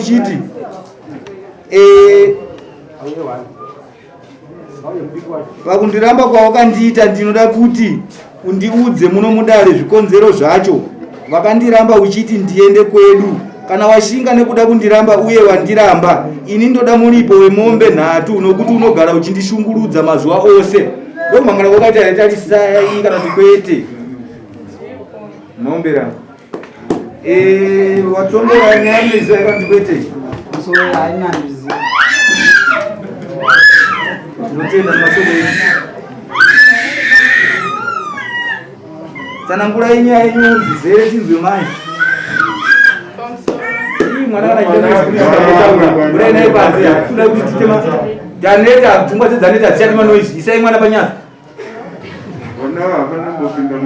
uchiti eh, pakundiramba kwawakandiita ndinoda kuti undiudze muno mudare zvikonzero zvacho vakandiramba uchiti ndiende kwedu kana washinga nekuda kundiramba uye wandiramba ini ndoda muripo wemombe nhatu nokuti unogara uchindishungurudza mazuva ose ndokumhangana kwakaita here tarisai kana kuti kwete mombe rangu Eh, watsongera nyaya munoiziva here kana kuti kwete tinotenda mashoko enyu Tsanangurai nyaya yenyu zvizere tinzwe mai. Ii mwana kana chitaura. Burai naye panze. Kuda kuti titema. Daneta pfungwa dzedzaneta dzichati manoise. Isai mwana panyasi. Vana havana kumbopinda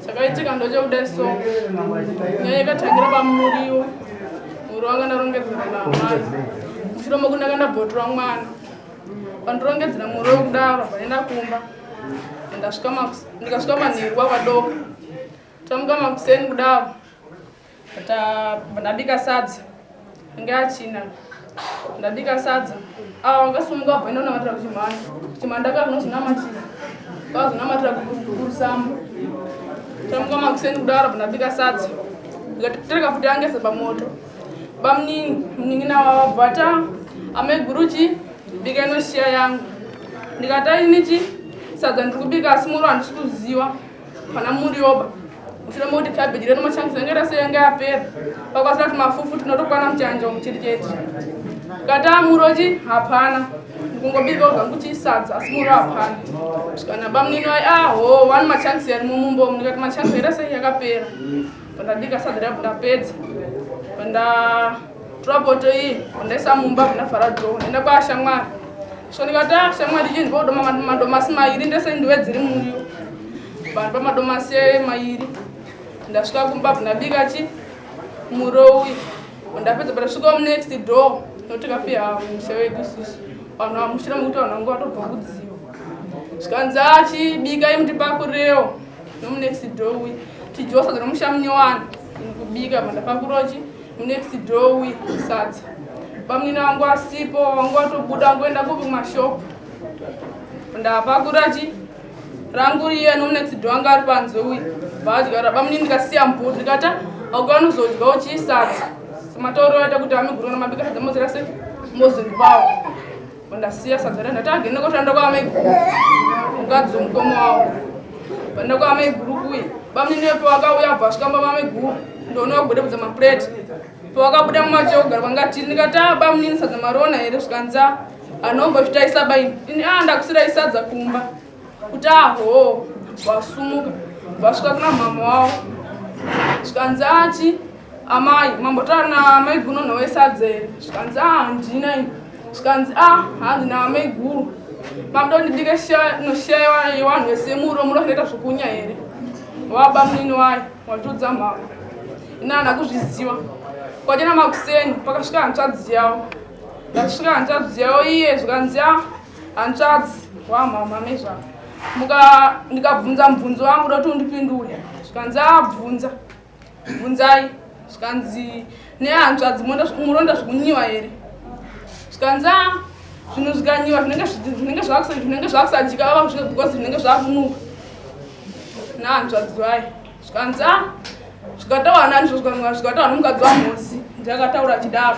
Chakaitika ndochekuda so. Nyaya yakatangira pamuriwo. Muriwo wanga ndarongedzera naamai. Mushure mekundanga ndabhotora mwana. Pandirongedzera muriwo kudaro panenda kumba. Ndasvika ndikasvika manheru kwakwadoka. Tamuka makuseni kudaro. Ndabika sadza. Inge achina. Ndabika sadza. Ava vakasumuka vaenda kunamatira kuchimhanda. Kuchimhanda kakunozonamatira. Kazonamatira kurusambo. Tamuka makuseni kudaro ndabika sadza. Ndikatereka futi angese pamoto. Bamnini, munin'ina wavo bvata amaiguru chi bika inoshiya yangu. Ndikati aini chi sadza ndiri kubika asi muriwo handisi kuziwa pana murioba. Mushure mekuti cabbage redu mashandisa yange rese yange yapera. Pakwasira kuti mafufu tinotokwana muchanja umu chiri chete. Ndikati amuro chi hapana. Ndikungobika oga kuti sadza asi muriwo hapana. Svikana bamnini vai ah ho wani machanks yarimo mumba umu ndikati machanks rese yakapera. Pandabika sadza riya ndapedza. Pandatora poto iyi pandaisa mumba pandavhara door ndaenda kwashamwari. So ndikati ah shamwari chii ndodoma madomasi mairi ndese ndiwedzere muriwo. Vanhu pamadomasi mairi ndasvika kumba ndabika chi muriwo uyu. Ndapedza pandasvika munext door notikapiwa musha wedu isusu. Vanhu vamushira mekuti vanhu vangu vatobva kudziwa. Zvikanzi ah chibikai mutipakurewo. nomunext door uyi tidyiwo sadza nomusha munyowani kubika mandapakurochi munext door uyi sadza bamunini wangu asipo wangu watobuda wangoenda kupi kumashop ndapakura chi rangu riye nomunext door anga ari panze uyi vadya bamunini ndikasiya mbuti ndikata aukanozodyawo chii sadza matauriro aita kuti amigurona mabika sadza mozira se mozondipawo Ndasiya sadza riya ndati agende koshanda kwaamaiguru mukadzi wemukoma wavo vanda kwaamaiguru kuye bamnini pavakauya abva asvika mba maamaiguru ndoona vagwedebudza mapureti pavakabuda mumacheya kugara kwanga tiri ndikati a bamnini sadza mariona here zvikanzi a anombozvitaisa baini ini a ndakusirai sadza kumba kuti ahoo vasumuka vasvika kuna mama wavo zvikanzi achi amai mambotaura naamai guno nhowe sadza here zvikanzi a handina ini zvikanzi a hanzi naamai guru mamuda kundibika nosheya yevanhu vese muro muro zvinoita zvokunya here waba munini wayo watiudza mama ini handina kuzviziva kwachena makuseni pakasvika hanzvadzi yavo ndasvika hanzvadzi yavo iye zvikanzi a hanzvadzi wamhamha nezvako muka ndikabvunza mubvunzo wangu doti undipindure zvikanzi abvunza bvunzai zvikanzi nehanzvadzi muronda zvikunyiwa here zvikanzi a zvinhu zvikanyiwa zvinenge zvakusadyika vava because zvinenge zvakunuka nehanzvadzi vaye zvikanzi a zvikataura nani zvikataura nomukadzi wamhosi ndiakataura achidaro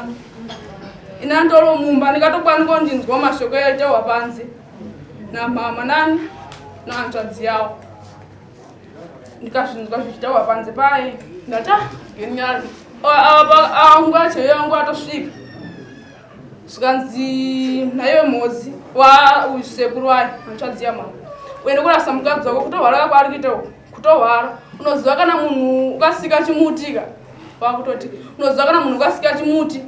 ini andoro mumba ndikatokwanika kundinzwa mashoko aitaurwa panze namama nani nehanzvadzi yavo ndikazvinzwa zvichitaurwa panze paye ndati ah, genyari angu acho yangu atosvika zvikanzi naiwe mhozi wa uyu sekuru wayo hanzvadzi yamama uende kurasa mukadzi wako kutohwara kwaari kuita uku kutohwara unoziva kana munhu ukasika chimuti ka wakutoti unoziva kana munhu ukasika chimuti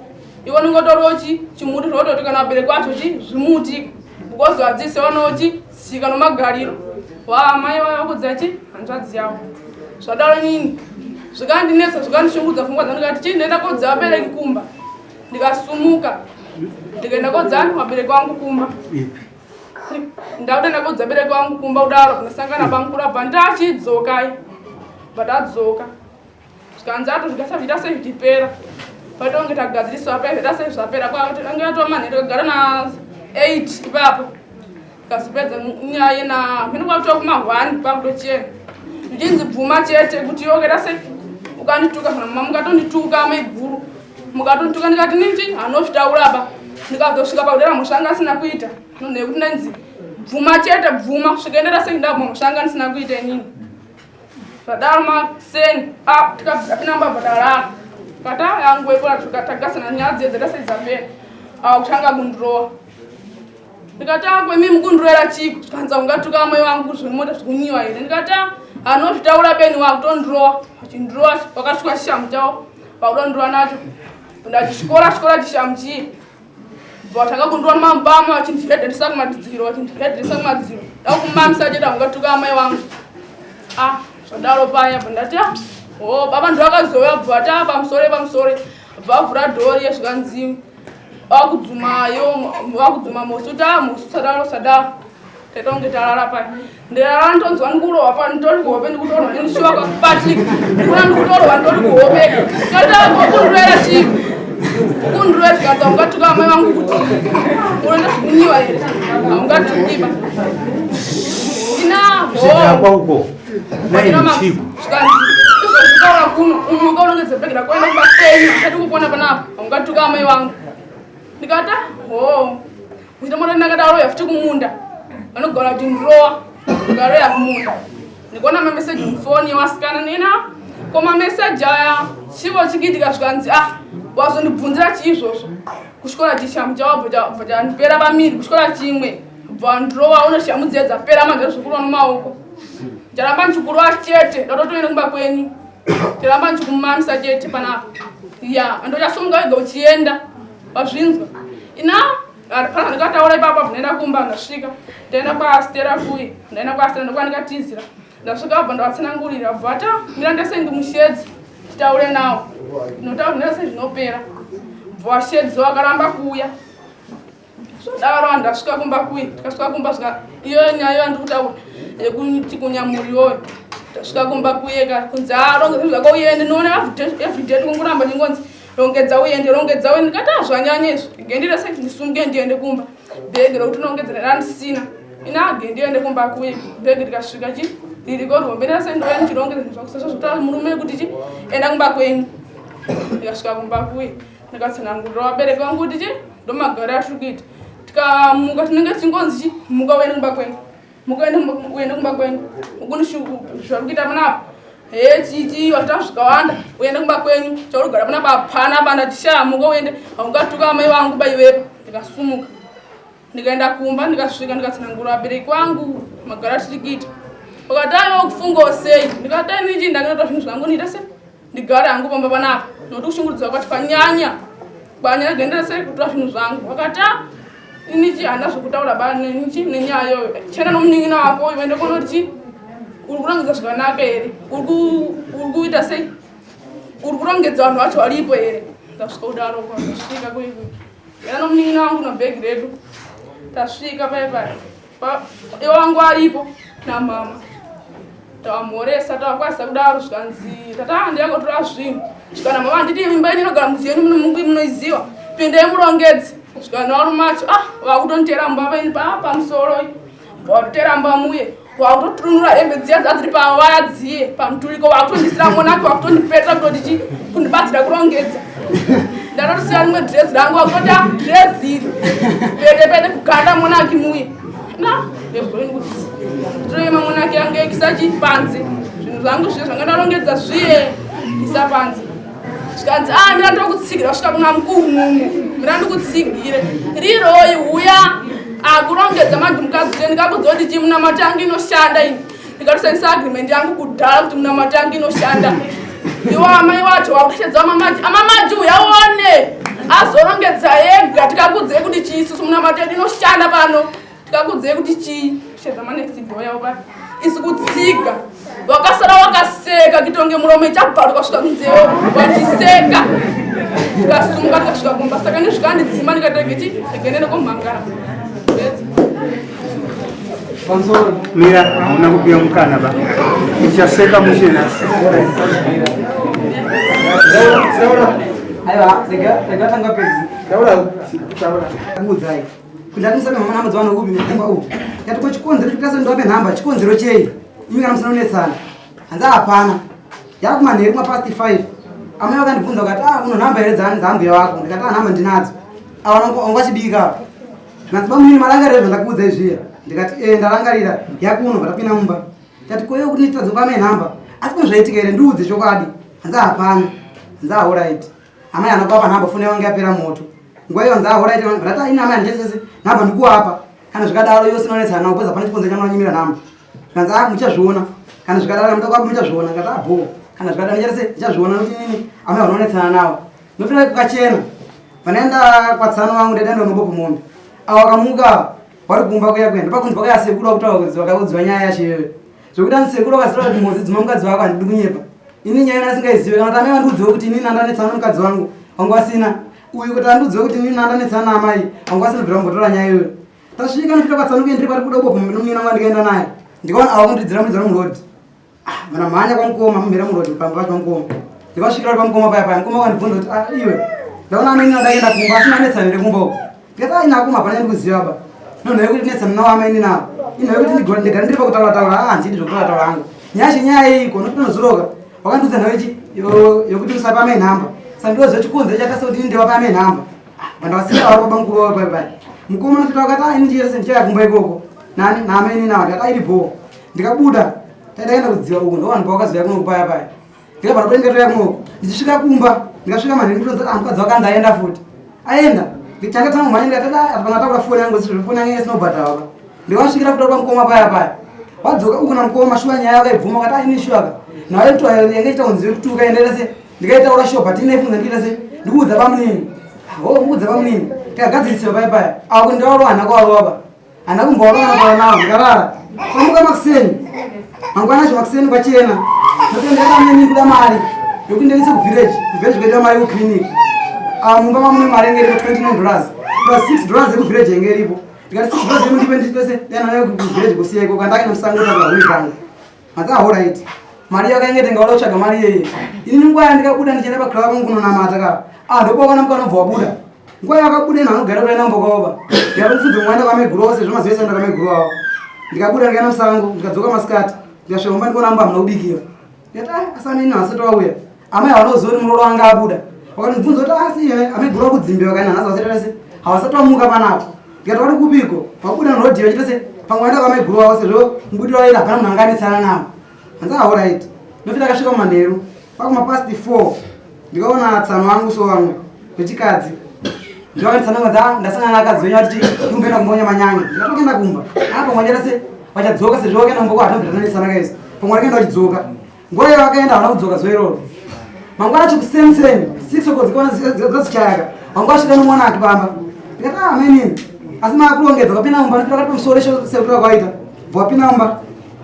iwe unenge utoriwo chi chimuti zvototi kana vabereki vacho chi zvimuti because vadzise vanochi tsika nomagariro waamai vaya vakudza chi hanzvadzi yavo zvadaro nini zvikandinetsa zvikandishungudza pfungwa dzangu ndikati chii ndaenda kodza vabereki kumba ndikasumuka ndikaenda kodza vabereki vangu kumba ndakutoenda kodza vabereki vangu kumba kudaro ndasangana bamukuru abva ndachidzokai bva tadzoka. Zvikanzi atozvikasa zviita sei zvichipera. Patonge tagadzirisa apa zvaita sei zvapera kwaange atova manheru kagara na 8 ipapo. Tikazopedza nyaya na mhino kwakutova kuma 1 kwakutochena. Zvichinzi bvuma chete kuti iwe ukaita sei ukandituka kana mama mukatondituka amaiguru mukatondituka ndikati ninji anozvitaura ba ndikazosvika pakudera mhosva anga asina kuita nekuti ndainzi bvuma chete bvuma svika endera sei ndabvuma mhosva anga ndisina kuita inini zvadaro makuseni ah, tikapinda mumba bvatarara kata yanguekura tagasana nyaya dziye dzaita sei dzapera ah, kutanga kundirowa ndikati ako imi mukundiroera chiko zvikanzi ungatuka amai vangu zvemota zvikunyiwa here ndikati ah, anozvitaura beni wakutondirowa achindirowa wakasvika chishamu chawo wakutondirowa nacho ndachikora chikora chishamu chiye Vatanga kundiona mambama vachindihedheresa kumadziro vachindihedheresa kumadziro dakumamisa chete angatuka amai vangu ah zvadaro paya bva ndati ah oh baba ndovakazouya bva vati ah pamusoro pamusoro bva vavhura dhori yezvikanzi vakudzumayo vakudzuma musi kuti ah musi usadaro usadaro taita kunge tarara paya ndirara ndonzwa ndikurohwa pa nditori kuhope ndikutorwa ndishuwa kwakupatika ndikuona ndikutorwa nditori kuhope katakundirwera chii kundirwera zvikanzi haungatuka amai vangu kuti unoenda zvikunyiwa here haungatukiba inahokwa uko izvozvikaura kuno umuka unongedza bhegi rako enda kumba kwenyu handati kukuona panapa haungatuka amai vangu ndikata hoo Muchitomona ndakadaroya futi kumunda vanogona kuti ndirowa ndikaroya kumunda ndikuona mameseji mufoni yevasikana nena ko mameseji aya chivo chikiitika zvikanzi ah wazondibvunzira chii izvozvo kuchikora chishamu chawabva chandipera pamiri kuchikora chimwe bva ndirowa une shamu dziya dzapera manje zvokurwa nomaoko ndaramba ndichikurwa chete ndatotoenda kumba kwenyu ndaramba ndichikumamisa chete panapa ya andochasumuka wega uchienda Wazvinzwa? Ina pana ndikataura ipapo ndinoenda kumba ndasvika ndaenda kwaastera kuye ndaenda kwaastera ndokuva ndikatizira ndasvika abva ndavatsanangurira bva ta mira ndese ndimushedzi titaure nawo ndinotaura ndese zvinopera bva washedzi wakaramba kuuya zvadaro ndasvika kumba kuye tikasvika kumba svika iyo nyaya yandiri kutaura yekuti kunyamuri iyoyo tasvika kumba kuye ka kunzi aronge zvinhu zvako uende ndinoona everyday tikungoramba ndingonzi rongedza uende rongedza uende ndikati azvanyanya izvi gendire sei ndisumuke ndiende kumba bhegi rokuti rongedzera randisina ina age ndiende kumba kuye bhegi rikasvika chi ririko rihombe ndase ndouya ndichirongedza zvinhu zvangu sezvo zvokutaura murume kuti chi enda kumba kwenyu ndikasvika kumba kuye ndikatsanangurira vabereki vangu kuti chi ndomagaro atiri kuita tikamuka tinenge tichingonzi chi muka uende kumba kwenyu muka uende kumba kwenyu ukundishuva kuita panapa hee chichi waita zvikawanda uende kumba kwenyu chauri kugara panapa hapana pana chishaa muka uende haungatuka amai vangu baivepo ndikasumuka ndikaenda kumba ndikasvika ndikatsanangura vabereki vangu magara tiri kuita vakati aiwa kufungawo sei ndikati inichi ndakinoita zvinhu zvangu niita sei ndigare hangu pamba panapa nokuti kushungurudzwa kwacho kwanyanya kwanyanya gendera sei kutora zvinhu zvangu vakati ah, inichi handina zvekutaura ba nenichi nenyaya iyoyo chena nomunin'ina wako uyu ende kuona kuti chi uri kurongedza zvakanaka here uri kuita sei uri kurongedza vanhu vacho varipo here ndasvika kudaro ndasvika kuiku ena nomunin'ina wangu nobhegi redu tasvika paye paye iwo wangu aripo namama tavamhoresa tavakwazisa kudaro zvikanzi tata ndiyangotora zvinhu zvikana mama handiti imba yenyu inogara mudziyo yenyu munoiziva pindei murongedze zvikana varume acho ah vakutonditera mumba venyu pamusoro vakutotera mumba muye wakutoturunura hembe dziya dzadziri pawaya dziye pamuturiko wakutondisira monaki wakutondipeta kutoti chi kundibatsira kurongedza ndatotisiya rimwe dhirezi rangu wakutoti ah, dhirezi iri pete pete kukanda monaki muye na ndinoyema monaki yangu yekisa chi panze zvinhu zvangu zviye zvanga ndarongedza zviye isa panze zvikanzi ah mira ndokutsigirira kusvika kuna mukuhungu mira ndikutsigire riroyi uya akurongedza manje mukadzi uye ndikakudza kuti chii munamato yangu inoshanda ini ndikatosainisa agreement yangu kudhara kuti munamato yangu inoshanda iwo amai wacho wakushedza amamaji amamaji uya uone azorongedza ega tikakudzei kuti chii isusu munamato yedu inoshanda pano tikakudzei kuti chii shedza manext door yavo paya isi kutsiga wakasara wakaseka kitonge muromo ichabvaruka kusvika kunzewo wachiseka tikasumuka tikasvika kumba saka ndizvikandidzima ndikatege chi regenene nekomhangara Mira, hauna kupiwa mukana ba. Uchaseka mushe nhasi. Aiwa, rega rega tanga pedzi. Taura, taura. Ngudzai. Kuti musame mama namba dzavanhu kupi kumba uku. Yati ko chikonzero chikuti ndiwape nhamba, chikonzero chei? Imi kana musina kunetsana. Hanzi hapana. Yakumanheru kuma past 5. Amai vakandibvunza vakati ah uno nhamba here dzani dzambuya wako? Ndikati ah nhamba ndinadzo. Awana wanga achibika. Zvikanzi bamunini marangarira zvandakuudzai zviya. Ndikati eh ndarangarira. Yakuno vatapinda mumba. Tati koyo kuti nditadze kupa amai nhamba. Asi kune zvaitika here ndiudze chokwadi. Hanzi hapana. Hanzi alright. Amai haana kuapa nhamba foni yangu yapera moto. Nguva iyo hanzi alright ndati ini amai handisese nhamba ndikuapa. Kana zvikadaro iwe usina kunetsana navo because hapana chikonzero chamunonyimira nhamba. Zvikanzi ah muchazviona. Kana zvikadaro muda kuapa muchazviona. Ndikati ah bho. Kana zvikadaro ndichase ndichazviona nokuti inini amai vanonetsana navo. Ndofanira kukachena. Panaenda kwatsano wangu ndaida ndonobopa mombe. Awo akamuka vari kumba kuya kuya ndopakunzi pakauya sekuru vakutaura kuti vakaudzwa nyaya yacho iyoyo zvekuti anzi sekuru vakaziva kuti mhozi dzima mukadzi wako handidi kunyepa ini nyaya asingayizive kana kuti amai vandiudzewo kuti inini andanetsana nomukadzi wangu wangu asina uyu kuti andiudzewo kuti inini andanetsana naamai wangu asina bvira kumbotora nyaya iyoyo tasvika nofika patsano kuye ndiri pari kuda kubopa nomunina wangu andikaenda naye ndikaona ava kundidzira mudzira murodhi Ah, mana mhanya kwamukoma mumhira muroad pamba pacho pamukoma ndikasvikira uri pamukoma paya paya mukoma wakandibvunza kuti ah iwe ndaona amene adaenda kumba asina anetsana here kumba uko ndikati ah ina akuma hapana ndikuziva ba no nhaye kuti netsana nawo amaini nawo inhaye kuti ndigara ndiri pakutaura taura ah handidi zvokutaura taura hangu nyaya chenyaya yeiko nokuti unozuroka wakandiudza nhaye chi yokuti usapa amai nhamba saka ndinoziva chikonzero chakasa kuti ndewapa amai nhamba ah vanhu vasina vari baba mukuru wavo paya paya mukoma unofita wakati ah ini ndichiyese ndichaya kumba ikoko nani naamaini nawo ndikati ah iri bhoo ndikabuda taenda kudziva uku ndovanhu pavakazouya kunoku paya paya ndikabva ndabuda ndikatouya kunoku ndichisvika kumba ndikasvika manheru ndinotonza ah mukadzi wakanzi aenda futi aenda ndichangatanga mhanya ndikatada panga takura foni yangu foni yangu isinobhadharwa pa ndikasvikira futi pamukoma paya paya wadzoka uku namukoma shuwa nyaya yakaibvuma kati aini shuwa ka nayo yange ichita kunzi yekutuka endaita se ndikaitaura shuwa but inaifunza ndikuita se ndikuudza pamunini ho mukuudza pamunini tikagadzirisiwa paya paya ako ndawarwa hana kwawarwa pa Hana kumboona kana kutaura nawo ndikarara. Kwamuka makuseni. Mangwana acho makuseni kwachena. Ndotendera amene kuda mari yokuti ndiendese kuvillage. Kuvillage kuita mari kuclinic. Ah mumba mamune mari yenge iripo 29 dollars. Plus 6 dollars yekuvillage yenge iripo. Ndikati 6 dollars yemundipe ndipese dai nayo kuvillage kusiya iko kandake musango takura huni dzangu. Mati alright. Mari yakainge tenga wada kutsvaga mari yeye. Ini nguva yandikabuda ndichienda paclub pangu kunonamata ka. Ah ndopaona mukana ubva wabuda. Nguva yakabuda ino anogara kuenda mbokoba. Ndikamufunza mwana kwamaiguru wose zvemazuva ese enda kwamaiguru wavo. Ndikabuda ndikaenda musango ndikadzoka masikati. Ndikasvika kumba ndikuona mba hamuna kubikira. Ndikati ah asana ini hasati wauya. Amai havana kuziva kuti muroora wanga abuda. Vakandibvunza kuti asi ah, amaiguru vakudzimbiwa kana nhasi vasati vese havasati vamuka panapa. Ndikati vari kupiko? Vabuda norodhiyo vachiita se pamwe vaenda kwamaiguru wavo sezvo mubudiro vaida hapana munhu anga anetsana navo. Hanzi ah alright. Ndofita akasvika mumanheru pakuma past 4 ndikaona tsano vangu so vamwe vechikadzi ndovanditsanangudza ah, ndasangana nakadzi venyu vati ndikumbenda kumbonya manyanya ndikatokenda kumba apa ah, mwachata se vachadzoka sezvo vakaenda kumba kwahatombitananetsana kaisi pamwe vakaenda vachidzoka nguva iyo vakaenda havana kudzoka zuva iroro mangwana acho kusemuseni six o'clock dzikaona dzazichayaka wanga wasvika nomwana ake pamba ndikati ah mainini asi maakurongedza ukapinda mumba ndifira kati pamusoro sekutora kwaita bva wapinda mumba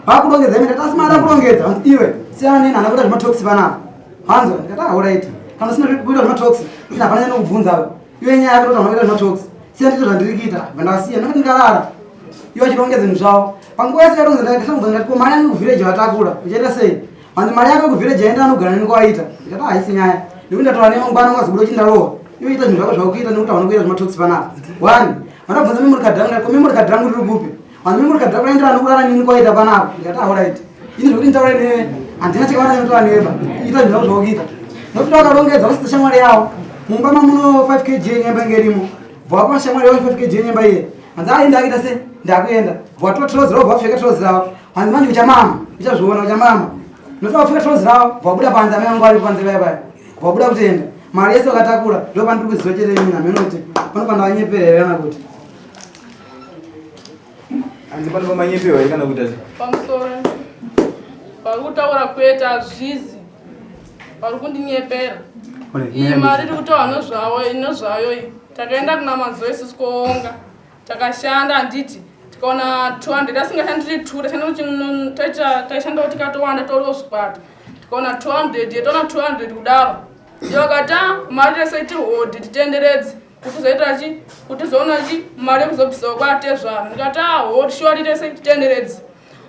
vakurongedza imi ndati asi maada kurongedza hanzi iwe siyana neni hana kuita zvematoxi panapa hanzo ndikati ah alright kana usina kuita zvematoxi ina hapana nyaya iwe nyaya yako ndoti unoita zvematoxi siya ndito zvandiri kuita bva ndasiya ndakati ndikarara iwe achirongedza zvinhu zvavo panguva yese yarongedza ndakati ndati ko mari yangu kuvhireji vatakura uchaita sei hanzi mari yako kuvhireji yaenda anogara neni kwawaita ndikati ah, haisi nyaya nekuti ndataura nemangwana ungazobuda uchindarohwa iwe ita zvinhu zvako zvakuita nekuti hauna kuita zvematoxi panapa one vandabvunza memory card rangu ko memory card rangu riri kupi hanzi memory card rako raendera nokurara nini kwaita panapa ndikati aorit ah, ini zvekuti nditaure newe handina chakawanda chinotaura newe ba ita zvinhu zvako zvakuita nokuti vakarongedza vasita shamwari yavo mumba mamuno 5 kg yenyemba inge irimo bva shamwari yavo 5 kg yenyemba iye hanzi ai ndakuita se ndakuenda bva watora trozi ravo bva wapfeka trozi ravo hanzi manje uchamama uchazviona uchamama nokuti wapfeka trozi ravo bva wabuda panze amai vangu vari panze vaya vaya bva wabuda kutoenda mari yese wakatakura ndo pandiri kuziva chete ini hameno kuti pano pandavanyepera here kana kuti Hanzi pano pamanyepewa here kana kuita sei? Pamusoro pari kutaura kwete hazvizi pari kundinyepera iyi mari iri kutaura nozvawo nozvayo iyi takaenda kuna mazoe isusu koonga takashanda handiti tikaona 200 asingashandi tiri two taishanda taishandawo tikatowanda toriwo zvikwata tikaona 200 yetaona 200 kudaro iyo akati ah, mari tese tihodhe titenderedze kuti uzoita chi kuti uzoona chi mari yekuzobvisawo kwatezvara ndikati aho ah, shuwa tiite sei titenderedze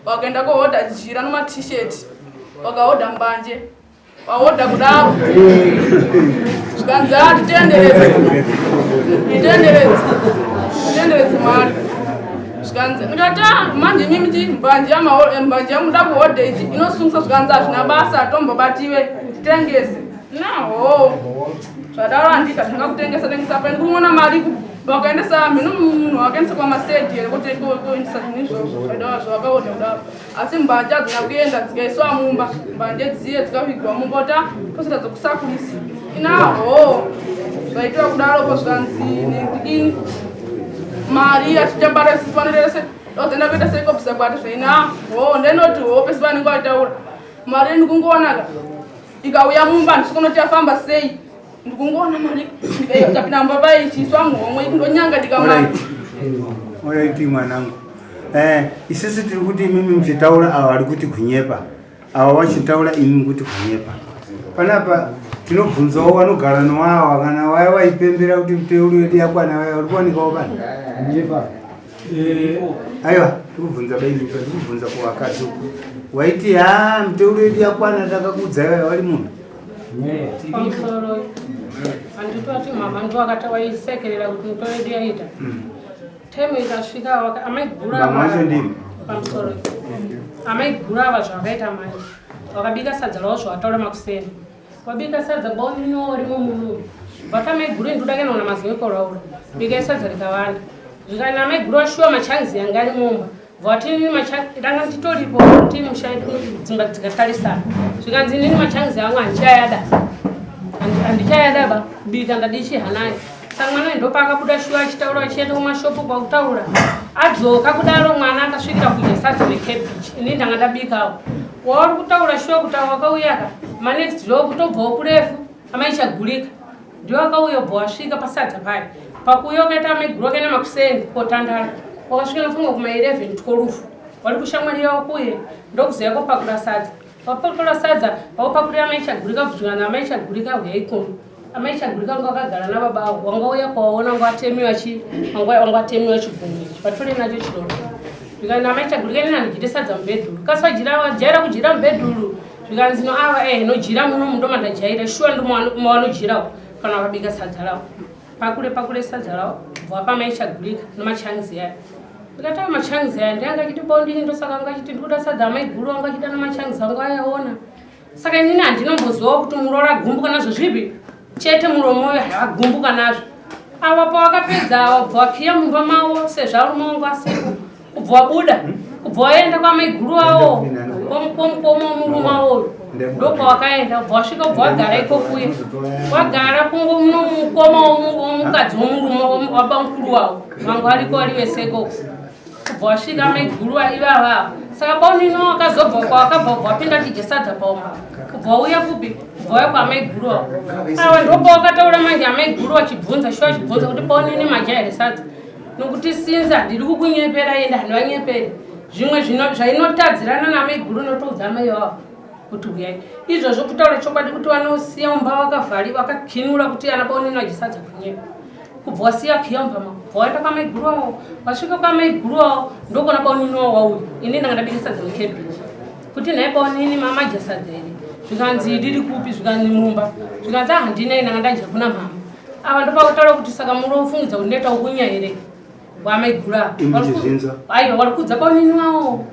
wakaenda kohodha jira nematshirt wakahodha mbanje Vahodha kudaro zvikanzi a titenderedze titenderedze titenderedze mari zvikanzi ndikati ah, manje imimi chi mbanje mbanje yamuda kuhodha ichi inosungisa zvikanzi hazvina basa tombobatiwe titengese naho zvadaro handiti tatanga kutengesa tengesa pa ndikuona mari vakaendesa mhino munhu vakaendesa kwamasedi here kuendesa zvinhu izvozvo zvavakaodha kudaro asi mbanje hadzina kuenda dzikaiswa mumba mbanje dziye dzikavigwa mumba kuti ah, tosita dzokusakurisa inaho zvaitwa kudaro ko zvikanzi ndikini mari yatichambara isusu panorese tozoenda kuita seikobvisa kwati zvaina ho ndenoti ho pese panenge vataura mari ndikungoonaka ikauya mumba handisi kunoti yafamba sei ndikungoona mari ndikapinda mumba paichiiswa muhomwe ikundonyanga ndikamari Alright mwanangu. Eh, isisi tiri kuti imimi muchitaura ava vari kuti kunyepa. Ava vachitaura imimi kuti kunyepa. Panapa tinobvunzawo vanogara nowawa kana waya waipembera kuti miteuro yedu yakwana waya uri kuwanikawo pano. Kunyepa. Eh, aiwa tikubvunza baimipa tikubvunza kuvakadzi uku. Waiti ha miteuro yedu yakwana takakuudzai waya wari munhu. Pamusoro handitoti mama ndo akati waisekerera kuti mutoro yedu yaita time ikasvika amaiguru Mama wacho ndimi? pamusoro amaiguru ava zvavakaita manje vakabika sadza ravo zvavataura makuseni wabika sadza bauniniwo rimo muno vati amaiguru endoda kuenda mazuva ekuraura bikai sadza rikawanda zvikani amaiguru ashuwa machanzi yanga ari mumba vati inini ndanga nditoripo kuti musha dzimba dzikatarisana zvikanzi inini machanzi angu handichayada handichayada ba kubika ndadichihanayo saka mwana uyu ndopaakabuda shuwa achitaura achienda kumashopu kwakutaura adzoka kudaro mwana akasvikira kudya sadza necabbage ini ndanga ndabikawo wauri kutaura shuwa kuti wakauyaka manext door kutobvawo kurefu amaichagurika ndiwo akauya ubva wasvika pasadza paya pakuuya ukaita amaiguru wakaenda makuseni kotandara wakasvika nofunga kuma 11 12 wari kushamwari yavo kuye ndokuzoya kopakura sadza wapakura sadza wapakurira amaichagurika bvuzvana amaichagurika huyai kuno amaichagurika vanga vakagara nababa avo wanga uya kwawaona wanga watemiwa chi wanga watemiwa chigunwe ichi vatore nacho chirondo zvikanzi amaichagurika nini handidyire sadza mubhedhuru kasi vajira vajaira kudyira mubhedhuru zvikanzi no ava eh nojira muno mundomandajaira shuwa ndomawanojirawo kana vakabika sadza ravo pakure pakure sadza ravo bva pamaichagurika nomachanzi aya ndikatava machanzi aya ndianga achiti bondini ndosaka anga achiti ndikuda sadza amaiguru anga achida nomachanzi angu ayaona saka inini handinombozivawo kuti muroora gumbuka nazvo zvipi chete muromo uyo havagumbuka nazvo ava pawakapedza ava bva wakiya mumba mavo sezvo arume wangu asipo kubva wabuda kubva waenda kwamaiguru avo kwomukoma womurume avoyo ndokwawakaenda kubva wasvika kubva wagara ikokuye wagara kungo mukoma womukadzi womurume wabamukuru wavo vangu variko vari vese ikoko kubva wasvika maiguru ivava saka baunino wakazobva kwawakabva kubva wapinda chidya sadza paumba kubva wauya kupi kubva wauya kwamaiguru avo ava ndopawakataura manje amaiguru vachibvunza shuwa vachibvunza kuti baunini madya here sadza nokuti sinza ndiri kukunyepera ende handivanyeperi zvimwe zvainotadzirana namaiguru notoudza amai vavo kuti huyai izvozvo kutaura chokwadi kuti vanosiya mumba vakavhari vakakinura kuti ana baunini vachisadza kunyepa kubva wasiya kiya mumba mako kubva waenda kwamaiguru avo wasvika kwamaiguru avo ndokona baunini wavo wauya ini ndanga ndabika sadza necabbage kuti nhai baunini mamadya sadza here zvikanzi riri kupi zvikanzi mumba zvikanzi ahandina ah, ndanga ndadya kuna mama ava ndopakutaura kuti saka murofungidza kuti ndoita ukunya here wamaiguru ava aiwa vari kudza baunini wavo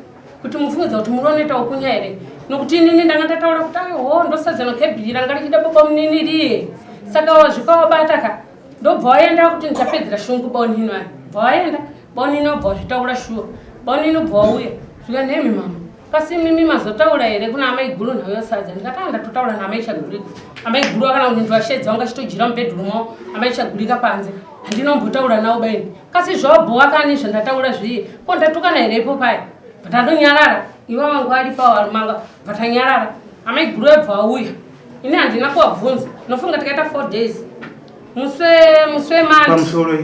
kuti mufungidza kuti munonoita ukunya here nokuti inini ndanga ndataura kuti aiho ndosadza nokebhiri ranga richida baba munini riye saka wazvika wabata ka ndobva waenda kuti ndichapedzera shungu baunini vani bva waenda baunini wabva wazvitaura shuwa baunini ubva wauya zvika nemi mama kasi mimi mazotaura here kuna amai guru nhau yosadza ndikati ah ndatotaura naamai chagurika amai guru vakana kuti ndivashedza vanga chitojira mubhedhuru mavo amai chagurika panze handinombotaura navo baini kasi zvabhowa kani zvandataura zviye ko ndatukana here ipo paya bvatandonyarara iva vangu ari pawarumanga bvatanyarara amai guru vabva vauya ini handina kuvabvunza nofunga tikaita four days muswe muswe mandi pamusoro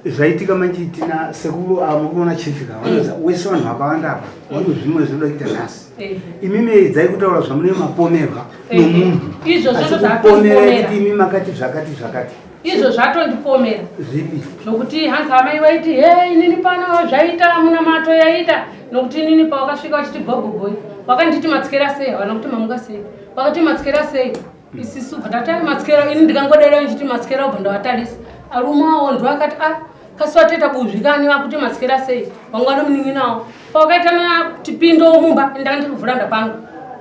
zvaitika manje tina sekuru ava muri kuona chief ka vanoza mm. wese vanhu vakawanda apa vano zvimwe zvinoda kuita nhasi eh. imimi edzai kutaura zvamune mapomerwa eh. nomunhu izvozvo zvopomera kuti imi makati zvakati zvakati izvo zvatondipomera zvipi zvokuti hanzi amai vaiti he inini pano zvaita munamato yaita nokuti inini pawakasvika vachiti gogogoi wakanditi matsikira sei havana kuti mamuka sei Vakati matsikera sei? Isisu bva tati matsikera, ini ndikangodera ndichiti matsikera ubva ndavatarisa. Arume awo ndo akati ah kasi watoita buzvi kani vakuti matsikera sei? Vanga vane munin'ina wawo. Pawakaita tipindewo mumba, ini ndanga ndiri kuvhuranda pangu.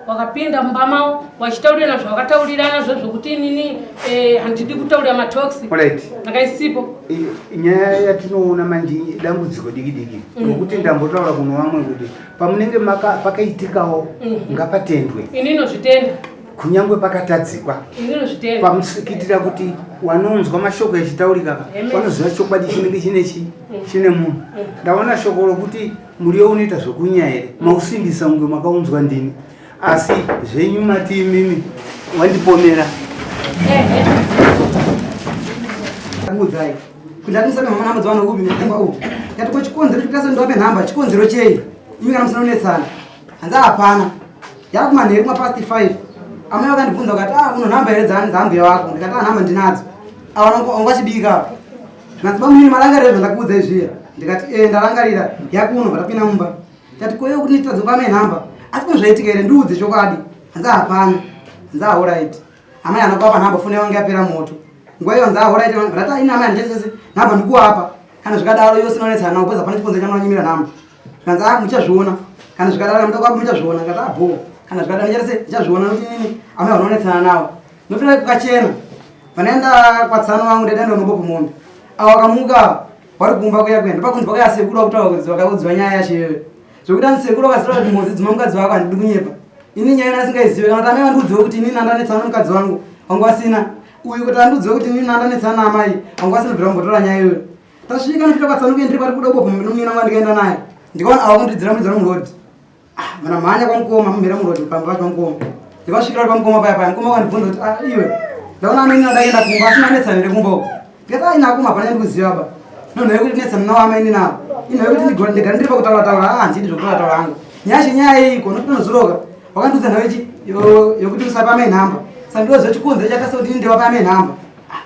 Wakapinda mumba mavo wachitaurirana zvawakataurirana zvo zvokuti inini eh, handidi kutaurira matox ndakaisipo. Nyaya yatinoona manje dambudziko diki diki rokuti ndambotaura kuno vamwe kuti pamunenge pakaitikawo ngapatendwe. Ini inozvitenda. Kunyangwe pakatadzikwa. Ini inozvitenda. Pamusikitira kuti wanonzwa mashoko echitaurika wanoziva chokwadi chinenge chine chi chine munhu. Ndaona shoko rokuti muriwo unoita zvokunya here, mausimbisa kunge makaunzwa ndini, asi zvenyu mati imimi wandipomera. Kuudzai kuti ndati musape mama namba dzavanhu kupi nekumba uku. Ndati ko chikonzero chekuti ase ndiwape nhamba chikonzero chei? Imi kana musina kunetsana. Hanzi hapana. Yakumanheru kuma past 5. Amai vakandibvunza vakati ah uno nhamba here dzaambuya vako? Ndikati ah nhamba ndinadzo. Awana wanga vachibika. Zvikanzi bamunini marangarira zvandakuudzai zviya. Ndikati eh ndarangarira yakuno vatapinda mumba. Ndati ko iwe kuti nditadze kupa amai nhamba. Asi ko zvaitika here ndiudze chokwadi. Hanzi hapana. Hanzi ah alright. Amai haana kuapa nhamba foni yangu yapera moto. Nguva iyo hanzi ah alright ndati ini amai handichasese nhamba ndikuapa. Kana zvikadaro iwe usina kunetsana navo because hapana chikonzero chamunonyimira nhamba. Zvikanzi ah muchazviona. Kana zvikadaro muda kuapa muchazviona. Ndikati ah bho. Kana zvikadaro ndichasese ndichazviona nokuti inini amai vanonetsana navo. Ndofanira kukachena. Vanaenda kwatsano vangu ndaenda ndonobopa mombe. Avo vakamuka vari kumba kuya kuya ndopakunzi vakauya sekuru vakutaura kuti vakaudzwa nyaya yacho iyoyo. Zvekuti ani sekuru vakaziva kuti mhozi dzima mukadzi wako handidi kunyepa. Ini nyaya ina asingaizive kana kuti amai vandiudzewo kuti inini ndanetsana nemukadzi wangu wangu vasina. Uyu kuti andiudzewo kuti inini ndanetsana naamai wangu vasina kubvira kumbotora nyaya iyoyo. Tasvika ndosvika kwatsano kuya ndiri pari kuda kubopa mombe nomunin'ina wangu ndikaenda naye. Ndikaona avo kundidzira mudzira muroad. Ah, mana mhanya kwamukoma mumhira muroad pamba pacho pamukoma. Ndikasvikira pamukoma paya paya mukoma wakandibvunza kuti ah iwe ndaona amai ndaenda kumba asi manetsana here kumba uko. Ndikati ah ina kuma hapana ndikuziva ba. No no yekuti netsana nawo amai ninawo. Ino yekuti ndigone ndigara ndiri pakutaura taura ah handidi zvokutaura taura hangu. Nyaya chenyaya yeiko notonozuroka. Wakandiudza nayo chi yokuti usapa amai nhamba. Saka ndoziva chikonzero chakasa kuti ndiwapa amai nhamba.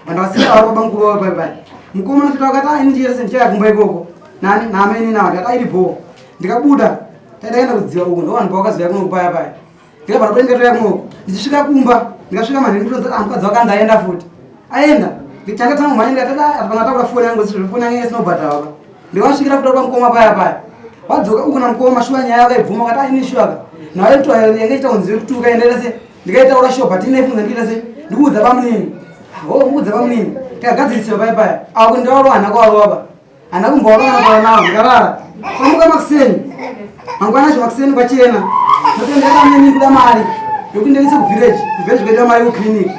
Vanhu vasina vari baba mukuru wavo pai pai. Mukoma anofita wakati ah ini ndichiyese ndichaya kumba ikoko. Nani naamai ninawo ndikati ah iri bhoo. Ndikabuda taenda kudziva uko ndovanhu pavakazouya kuno kupaya paya. Ndikabva ndabuda ndikatouya kunoku. Ndichisvika kumba ndikasvika manheru ndinotonzi ah mukadzi wakanzi aenda futi. Aenda. Ndichangatanga kumhanya ndikati ah panga takura foni yangu sezvo foni yangu isina kubhadharwa pa. Ndikasvikira futi pamukoma paya paya. Wadzoka uko namukoma shuwa nyaya yakaibvuma akati ah ini shuwa ka. Nayo to yange ichita kunzi yekutuka endaita se ndikaitaura shuwa but ine funza ndikuita se ndikuudza bamunini. Oh muudza bamunini. Tikagadzirisiwa paya paya. Ako ndawarwa hana kwawarwa pa. Hana kumbowarwa kana kwawarwa nawo ndikarara. Kwamuka makuseni. Mangwana acho makuseni kwachena. Ndotendera amene ndikuda mari yokuti ndiendese kuvillage. Kuvillage kuita mari kuclinic.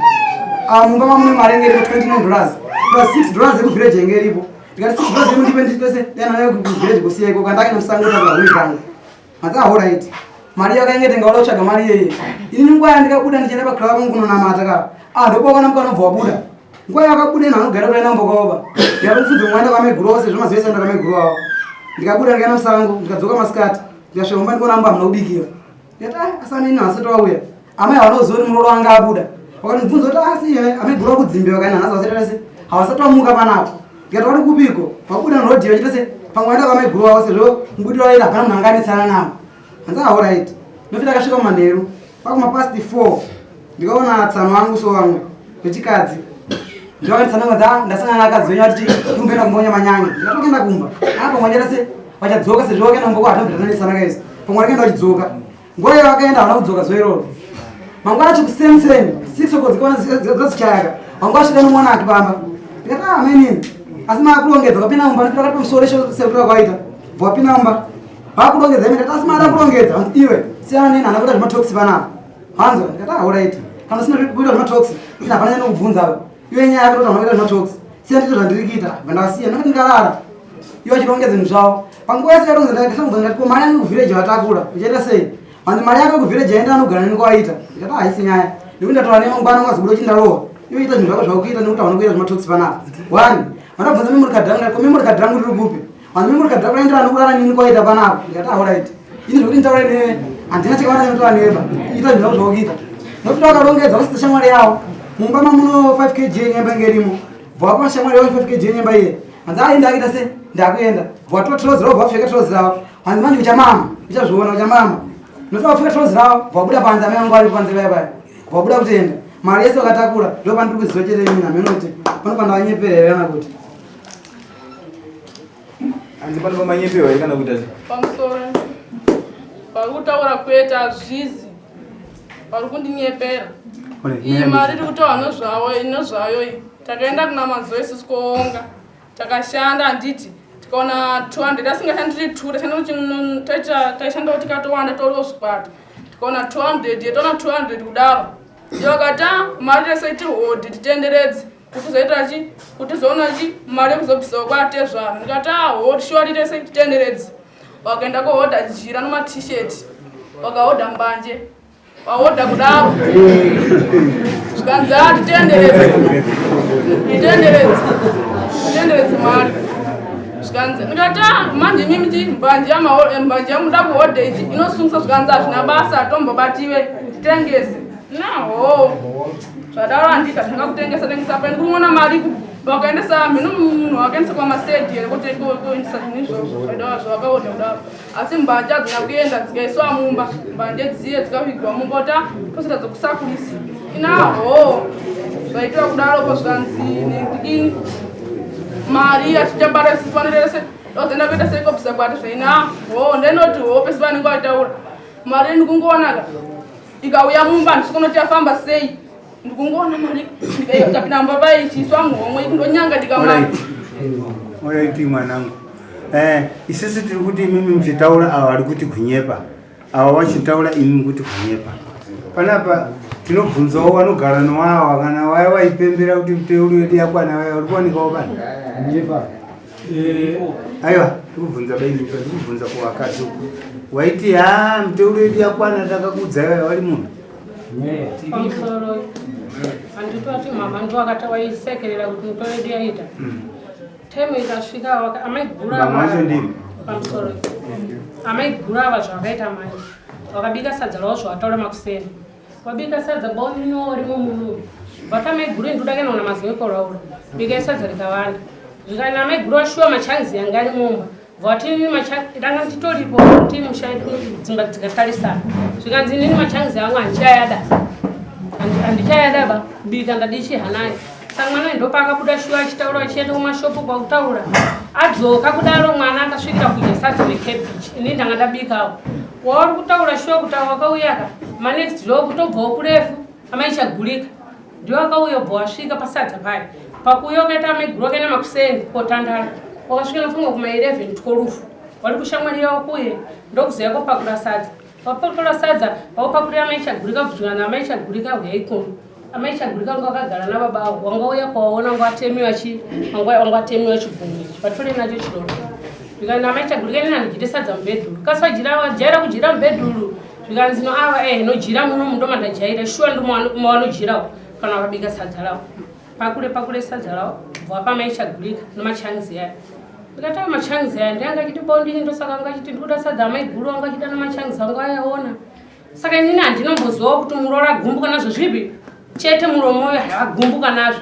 Ah mumba mamune mari yange iripo 29 dollars. Plus 6 dollars yekuvillage yange iripo. Ndikati 6 dollars yemundipe nditese dena nayo kuvillage kusiya iko kandake musango takura huni dzangu. Hanzi ah alright. Mari yakainge tenga wada kutsvaga mari yeye. Ini nguva yandikabuda ndichienda paclub pangu kunonamata ka. Ah ndopaona mukana ubva wabuda. Nguva yakabuda ino anogara kuenda mbokoba. Ndikamufunza mwana kwa maiguru sezvo mazuva ese ndaka maiguru avo. Ndikabuda ndikaenda musango ndikadzoka masikati. Ndikasvika kumba ndikaona mba hamuna kubikira. Ndikati ah asana ini hasati wauya. Amai havana kuziva kuti muroora wanga abuda. Vakandibvunza kuti asi iye amaiguru vakudzimbe vakaenda nhasi vasati vese havasati vamuka panapa. Ndikati vari kupiko? Vabuda murodhi vachiita se pamwe vaenda kwamaiguru vavo sezvo mubudiro vaida hapana munhu anga anetsana navo. Hanzi ah alright. Ndofita akasvika mumanheru kwakuma past 4 ndikaona tsano vangu so vamwe vechikadzi ndovakanditsanangudza ndasangana nakadzi venyu vati ndikumbenda kumbonya manyanya ndikati kuenda kumba ah pamwe vachaita se vachadzoka sezvo vakaenda kumba kwahatinobvira tanetsana kaisi pamwe vakaenda vachidzoka nguva iyo vakaenda havana kudzoka zuva iroro mangwana acho kusame same 6 o'clock dzikaona dzazichayaka wanga wasvika nomwana ake pamba ndikati ah mainini asi maakurongedza ukapinda mumba ndikati pamusoro sekutora kwaita bva wapinda mumba vakurongedza imi ndikati asi maada kurongedza hanzi iwe siyana neni hana kuita zvematoxi panapa hanzwa ndikati ah alright kana usina kuita zvematoxi ini hapana chandokubvunza apa iwe nyaya yako ndoti kuita zvematoxi siya ndito zvandiri kuita bva ndakasiya ndakati ndikarara iwe achirongedza zvinhu zvavo panguva yese yarongedza ndakati ndati ko mari yangu kuvhireji vatakura uchaita sei hanzi mari yako kuvhireji yaenda anogara neni kwawaita ndikati ah haisi nyaya nekuti ndataura naye mangwana ungazobuda uchindarohwa iwe ita zvinhu zvako zvakuita nekuti hauna kuita zvematoxi panapa one vandabvunza memory card rangu ndati ko memory card rangu riri kupi hanzi memory card rako raendera nokurara neni kwawaita panapa ndikati ah alright ini zvekuti nditaure newe handina chakawanda chinotaura newe ba ita zvinhu zvako zvakuita nokuti vakarongedza vasita shamwari yavo mumba mamuno 5 kg yenyemba inge irimo bva wapa shamwari yavo 5 kg yenyemba iye hanzi ai ndakuita se ndakuenda bva watora trozi ravo bva wapfeka trozi ravo hanzi manje uchamama uchazviona uchamama nokuti wapfeka trozi ravo bva wabuda panze amai vangu varipo panze paya paya. Vabuda kutenda mari yese vakatakura ndopandiri kuziva chete ini hameno kuti pano pandavanyepera here kana kuti Hanzi pano pamanyepewa here kana kuita sei? Pamusoro vari kutaura kwete hazvizi vari kundinyepera. Iyi mari iri kutaura nezvawo nezvayo iyi takaenda kuna mazoe isusu koonga takashanda handiti tikaona 200 asingashandi tiri two taishanda taishandawo tikatowanda toriwo zvikwata tikaona 200 yetaona 200 kudaro iyo akati ah, mari tese tihodhe titenderedze kuti zoita chi kuti zoona chi mari yekuzobvisawo kwatezvara ndikati ah hodi shuwa titese titenderedze wakaenda kohodha jira nemaT-shirt wakahodha mbanje wahodha kudaro zvikanzi ah titenderedze titenderedze titenderedze mari zvikanzi ndikati ah manje imimi chi mbanje mbanje yamuda kuhodha ichi inosungisa zvikanzi hazvina basa tombobatiwe titengese naho zvadaro handiti atanga kutengesa tengesa pa ndikuona mari vakaendesa mhino munhu vakaendesa kwamasedi here kuti kuendesa zvinhu izvozvo zvakaona kudaro asi mbanje hadzina kuenda dzikaiswa mumba mbanje dziye dzikavigwa mumba kuti ah, tosita dzokusakurisa inaho zvaitiwa kudaro po zvikanzi ndikini mari yatichabata isusu panorese tozoenda kuita seikobvisa kwati zvaina ho ndinoti ho pese vanenge vataura mari ndikungoonaka ikauya mumba handisi kuona kuti yafamba sei ndikungoona mari ikapinda mumba pai ichiiswa muhomwe ikundonyanga ndikamari Alright mwanangu. Eh, isisi tiri kuti imimi muchitaura ava vari kuti kunyepa. Ava vachitaura imimi kuti kunyepa. Panapa tinobvunzawo vanogara nowawa kana waya waipembera kuti miteuro yedu yakwana waya uri kuwanikawo pano. Nyepa. Eh, aiwa tikubvunza bainipa ndikubvunza kuvakadzi uku waiti ha miteuro yedu yakwana takakuudza iwayo wari munhu Pamusoro handitoti mama ndo akati waisekerera kuti miteuro yedu yaita time ikasvika amaiguru Mama wacho ndimi? Pamusoro amaiguru ava zvavakaita manje vakabika sadza ravo zvavataura makuseni Wabika sadza boni no rimo muno. Vata maiguru ndoda kana una maziwe koraura. Bika sadza rikawanda. Zvikana maiguru ashuwa machanzi yanga ari mumba. Vati nini machanzi ndanga nditoripo kuti musha dzimba dzikatarisana. Zvikanzi nini machanzi angu handichayada. Handichayada ba kubika ndadichi hanayo. Saka mwana ndopaakabuda shuwa achitaura achienda kumashopu kwakutaura. Adzoka kudaro mwana akasvikira kudya sadza necabbage. Ini ndanga ndabikawo. Wauri kutaura shuwa kuti wakauya ka manext door kutobvawo kurefu amaichagulika ndiwo akauya ubva wasvika pasadza paya pakuuya ukaita amaiguru wakaenda makuseni kotandara wakasvika nofunga kuma 11 12 wari kushamwari yavo kuye ndokuzoya kopakura sadza wapakura sadza wakupakurira amaichagulika bvunzwa naamaichagulika huyai kuno Amai Chagurika vanga vakagara nababa avo wanga uya kwawaona wanga watemiwa chi wanga wanga watemiwa chigumwe ichi vatore nacho chironda zvikanzi amai Chagurika nini handidyire sadza mubhedhuru kasi vajira vajaira kudyira mubhedhuru zvikanzi no ava eh nodyira muno mundo mandajaira shuwa ndomawanodyirawo kana vakabika sadza ravo pakure pakure sadza ravo bva pamai Chagurika nomachanzi aya ndikati aya machanzi aya ndianga achiti bondini ndosaka anga achiti ndikuda sadza amai guru anga achida nomachanzi angu ayaona Saka inini handinombozivawo kuti muroora agumbuka nazvo zvipi chete muromo uyo havagumbuka nazvo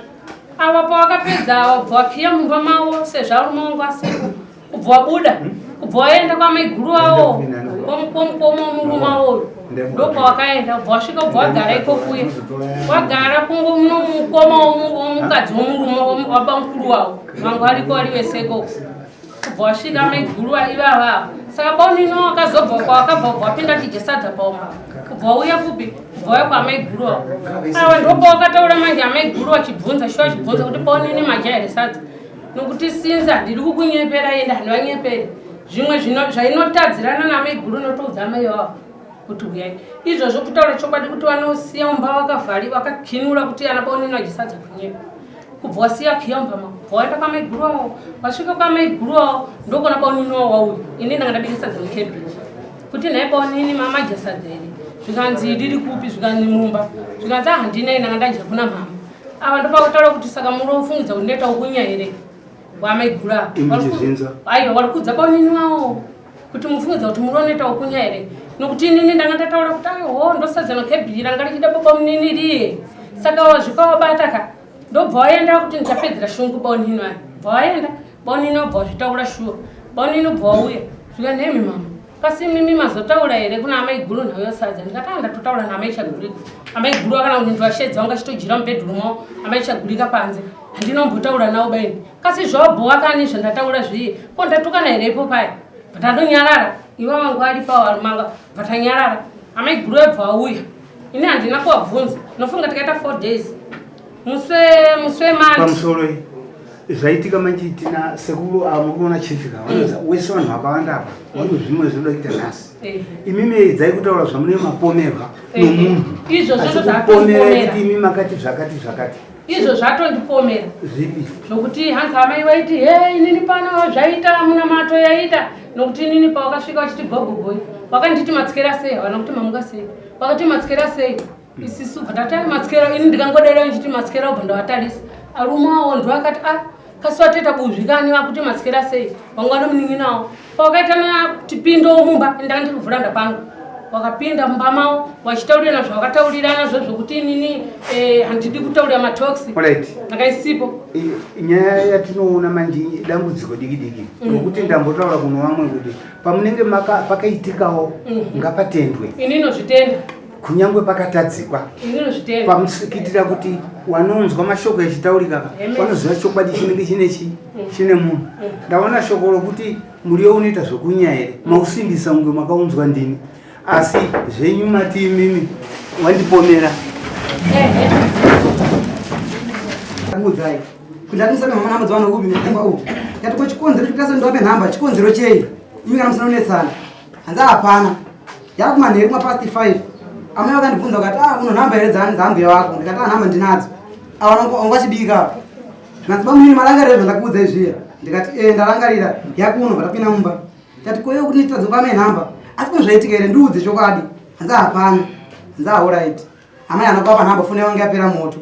ava pawakapedza ava kubva wakiya mumba mavo sezvo arume wangu asipo kubva wabuda kubva waenda kwamaiguru avo kwomukoma womurume avo uyu ndokwawakaenda kubva wasvika kubva wagara ikokuye wagara kungo mukoma womukadzi womurume wabamukuru wavo vangu ariko vari vese ikoko kubva wasvika maiguru ivava saka baunino wakazobva kwawakabva ubva wapinda chidya sadza paumba kubva wauya kupi kubva wauya kwamaiguru avo ava ndopawakataura manje amaiguru vachibvunza shuwa vachibvunza kuti baunini madya here sadza nokuti sinza ndiri kukunyepera ende handivanyeperi zvimwe zvainotadzirana namaiguru unotoudza amai vavo kuti huyai izvozvo kutaura chokwadi kuti vanosiya mumba vakavhari vakakinura kuti ana baunini vachisadza kunyepa kubva wasiya kiya mumba mako kubva waenda kwamaiguru avo wasvika kwamaiguru avo ndokona baunini wavo wauya ini ndanga ndabika sadza mucabbage kuti nhai baunini mamadya sadza here zvikanzi riri kupi zvikanzi mumba zvikanzi ahandina ah, ndanga ndadya kuna mama ava ndopakutaura kuti saka murofungidza kuti ndoita ukunya here wamaiguru avo aiwa wari kudza baunini wavo kuti mufungidza kuti muroneta wokunya here nokuti inini ndanga ndataura kuti aiho ndosadza nokebhiri ranga richida baba munini riye saka wazvika wabata ka ndobva waenda kuti ndichapedzera shungu baunini vaya bva waenda baunini wabva wazvitaura shuwa baunini ubva wauya zvika nemi mama Kasi mimi mazotaura here kuna amaiguru nhau yesadza? Ndikati ah, ndatotaura naamai Chagurika. Amaiguru akana kuti ndiwashedza wanga chitojira mubedroom mavo, amai Chagurika panze. Handinombotaura navo baini. Kasi zvabhowa kani zvandataura zviye. Ko ndatukana here ipo paya? Bvatandonyarara. Iva vangu ari pawo arumanga. Bvatanyarara. Amaiguru ebva auya. Ini handina kuwabvunza. Nofunga tikaita 4 days. Muswe muswe manje. Pamusoro zvaitika manje tina sekuru ava mukuona chief ka vanoza mm. wese vanhu vakawanda apa vano zvimwe zvinoda kuita nhasi eh. imimi edzai kutaura zvamune mapomerwa eh. nomunhu izvozvo zvopomera kuti imi makati zvakati zvakati izvo zvatondipomera zvipi zvokuti hanzi amai vaiti he inini pano zvaita munamato yaita nokuti inini pawakasvika vachiti gogogoi wakanditi matsikera sei havana kuti mamuka sei wakati matsikera sei isisu bva tati ari matsikera ini ndikangodera ndichiti matsikera ubva ndavatarisa arume awo ndo akati a ah, kasi watoita buzvi kani vakuti matsikera sei vanga vanomunin'inawo pawakaita tipindowo mumba ndanga ndiri kuvhuranda pangu wakapinda mumba mawo wachitaurirana zvawakataurirana zvo zvokuti inini eh, handidi kutaurira matoxi ndakaisipo nyaya yatinoona manje dambudziko diki diki mm. nokuti ndambotaura kuno vamwe kuti pamunenge pakaitikawo mm. ngapatendwe ini inozvitenda kunyangwe pakatadzikwa pamusikitira kuti wanonzwa mashoko echitaurika wanoziva chokwadi chinenge chine chi mm. chine munhu mm. ndaona shoko rokuti muriwo unoita zvokunya here mausimbisa kunge makaunzwa ndini asi zvenyu mati imimi wandipomera Kuudzai. Kuti ndati mama namba dzavanhu kupi nekumba uku. Ndati ko chikonzero chekuti ndiwape nhamba chikonzero chei? Imi kana musina kunetsana. Hanzi hapana. Yakumanheru kuma past 5. Amai vakandibvunza vakati ah uno nhamba here dzani dzambuya wako? Ndikati ah nhamba ndinadzo. Awana wanga vachibika. Zvikanzi bamunini marangarira zvandakuudzai zviya. Ndikati eh ndarangarira yakuno vatapinda mumba. Ndati ko iwe kuti nditadze kupa amai nhamba. Asi ko zvaitika here ndiudze chokwadi. Hanzi hapana. Hanzi ah alright. Amai hana kuapa nhamba foni yangu yapera moto.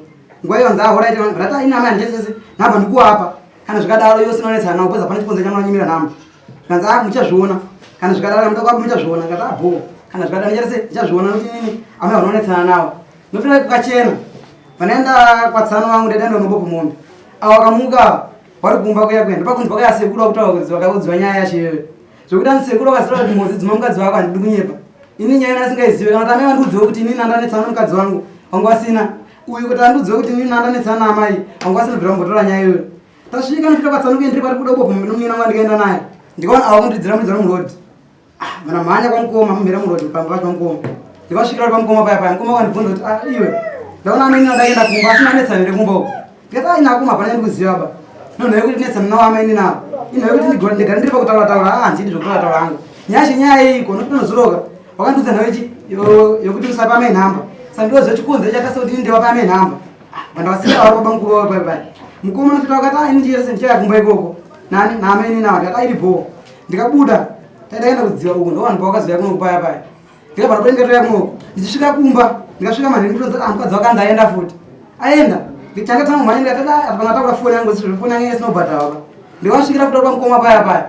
Nguva iyo hanzi ah alright. Ndati ah ini amai handichasese nhamba ndikuapa. Kana zvikadaro iwe usina kunetsana navo because hapana chikonzero chamunonyimira nhamba. Zvikanzi ah muchazviona kana zvikadaro muda kwako muchazviona ndikati ah bho kana zvikadaro ndichase ndichazviona nokuti nini amai vanonetsana navo nofira kukachena vanaenda kwatsano wangu ndaida ndonobopo mombe avo vakamuka vari kumba kuya kuya ndopakunzwa kaya sekuru vakutaura kuti vakaudzwa nyaya yacho iyoyo zvekuti ani sekuru vakaziva kuti mhozi dzima mukadzi wako handidi kunyepa ini nyaya ina asingaizive kana kuti amai vandiudzewo kuti inini andanetsana nomukadzi wangu wangu asina uyu kuti andiudzewo kuti inini andanetsana naamai wangu asina bvira kumbotora nyaya iyoyo Tasvika ndofika patsanuke ndiri pari kuda kubva munin'ina wangu ndikaenda naye. Ndikaona ava kundidzira mudzira muroad. Ah, mana mhanya kwamukoma mumhira muroad pamba pacho pamukoma. Ndikasvikira pari pamukoma paya paya. Mukoma wakandibvunza kuti ah iwe. Ndaona amai ndaenda kumba asi manetsana here kumba uko. Ndikati ah ina kuma hapana ndikuziva ba. No no yekuti netsana nawo amai ninawo. Ino yekuti ndigona ndigara ndiri pakutaura taura ah handidi zvokutaura taura hangu. Nyaya nyaya yeiko nokuti Wakandiudza nayo chi yokuti usapa amai nhamba. Saka ndoziva chikonzero chakasa kuti ndewapa amai nhamba. Vanhu vasina vari baba mukuru wavo pai pai. Mukoma anofita vakati ah ini ndichiyese ndichaya kumba ikoko. Nani naamai nini ava ndikati ah iri bhoo. Ndikabuda taida kuenda kudziva uko ndovanhu pavakazouya kuno paya paya. Ndikabva ndabuda ndikatouya kunoko. Ndichisvika kumba ndikasvika manheru ndinotonzwa ah mukadzi wakanzi aenda futi. Aenda. Ndichangatanga kumhanya ndikati ah apana takura foni yangu foni yangu isina kubhadharwa pa. Ndikasvikira futi pamukoma paya paya.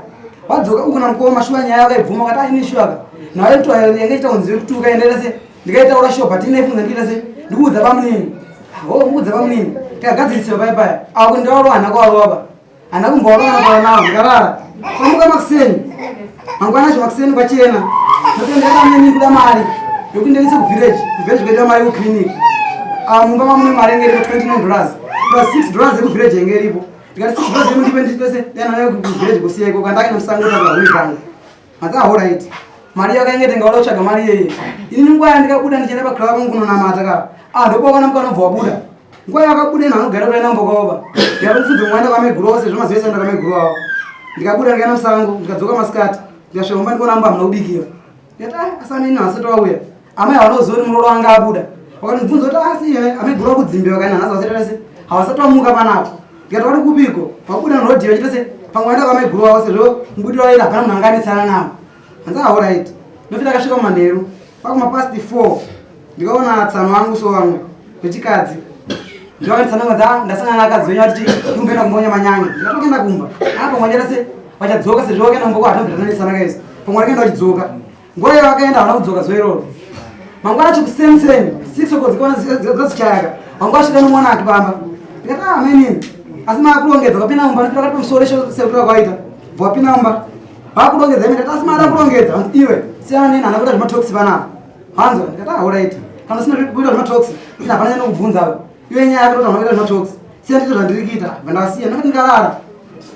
Wadzoka uku namukoma shuwa nyaya yakaibvuma akati ah ini shuwa ka. Nayo yanga ichita kunzi yekutuka endaita se ndikaitaura shuwa but inaifunza ndikuita se ndikuudza bamunini. Ho muudza bamunini. Tikagadzirisiwa paya paya. Ako ndawarwa hana kwawarwa pa. Hana kumbowarwa hana kwawarwa nawo ndikarara. Kwamuka makuseni. Mangwana acho makuseni kwachena. Ndotendera bamunini kuda mari yokuti ndiendese kuvillage. Kuvillage kuita mari yekuclinic. Ah mumba mamune mari yenge iripo 29 dollars. Plus 6 dollars yekuvillage yenge iripo. Ndikati 6 dollars yemundipe ndipese dai nayo kuvillage kusiya iko kandake musango takura huni dzangu. Mati ah alright. Mari yakainge tenga wada kutsvaga mari yeye. Ini nguva yandikabuda ndichienda paclub pangu kunonamata ka. Ah ndopaona mukana ubva wabuda. Nguva yakabuda ina anogara kuti aina mbokaoba. Ndikamufunza mwana kwa maiguru ose zvemazuva ese ndaka maiguru avo. Ndikabuda ndikaenda musango ndikadzoka masikati. Ndikasvika kumba ndikuona mba hamuna kubikira. Ndikati ah asi amai nhasi towauya. Amai havana kuziva kuti muroora wanga abuda. Vakandibvunza kuti asi iye amai guru vakudzimbiwa kana nhasi vasati se havasati vamuka panapa. Ndikati vari kupiko? Vabuda murodhi vachiita se pamwe vaenda kwamai guru vavo sezvo mubudiro vaida hapana munhu anga anetsana navo. Hanzi ah alright. Ndofita akasvika mumanheru kwakuma past 4 ndikaona tsano vangu so vamwe vechikadzi ndovakanditsanangudza ah, ndasangana nakadzi venyu vati ndikumbenda kumbonya manyanya ndikatokenda kumba apa mwachata se vachadzoka sezvo vakaenda kumba kwahatinobvira tanetsana kaisi pamwe vakaenda vachidzoka nguva iyo vakaenda havana kudzoka zuva iroro mangwana acho kuseni seni six o'clock dzikaona dzazichayaka wanga wasvika nomwana ake pamba ndikati ah mainini asi maakurongedza vapinda mumba ndofira kati pamusoro sekutora kwaita bva wapinda mumba Vakurongedza imi ndati asi mada kurongedza. Hanzi iwe siyana neni handina kuita zvematox panapa. Hanzi ndikati ah alright. Kana usina kuita zvematox ini hapana chandinokubvunza. Iwe nyaya yako ndoti unoita zvematox. Siya ndito zvandiri kuita. Bva ndasiya ndakati ndikarara.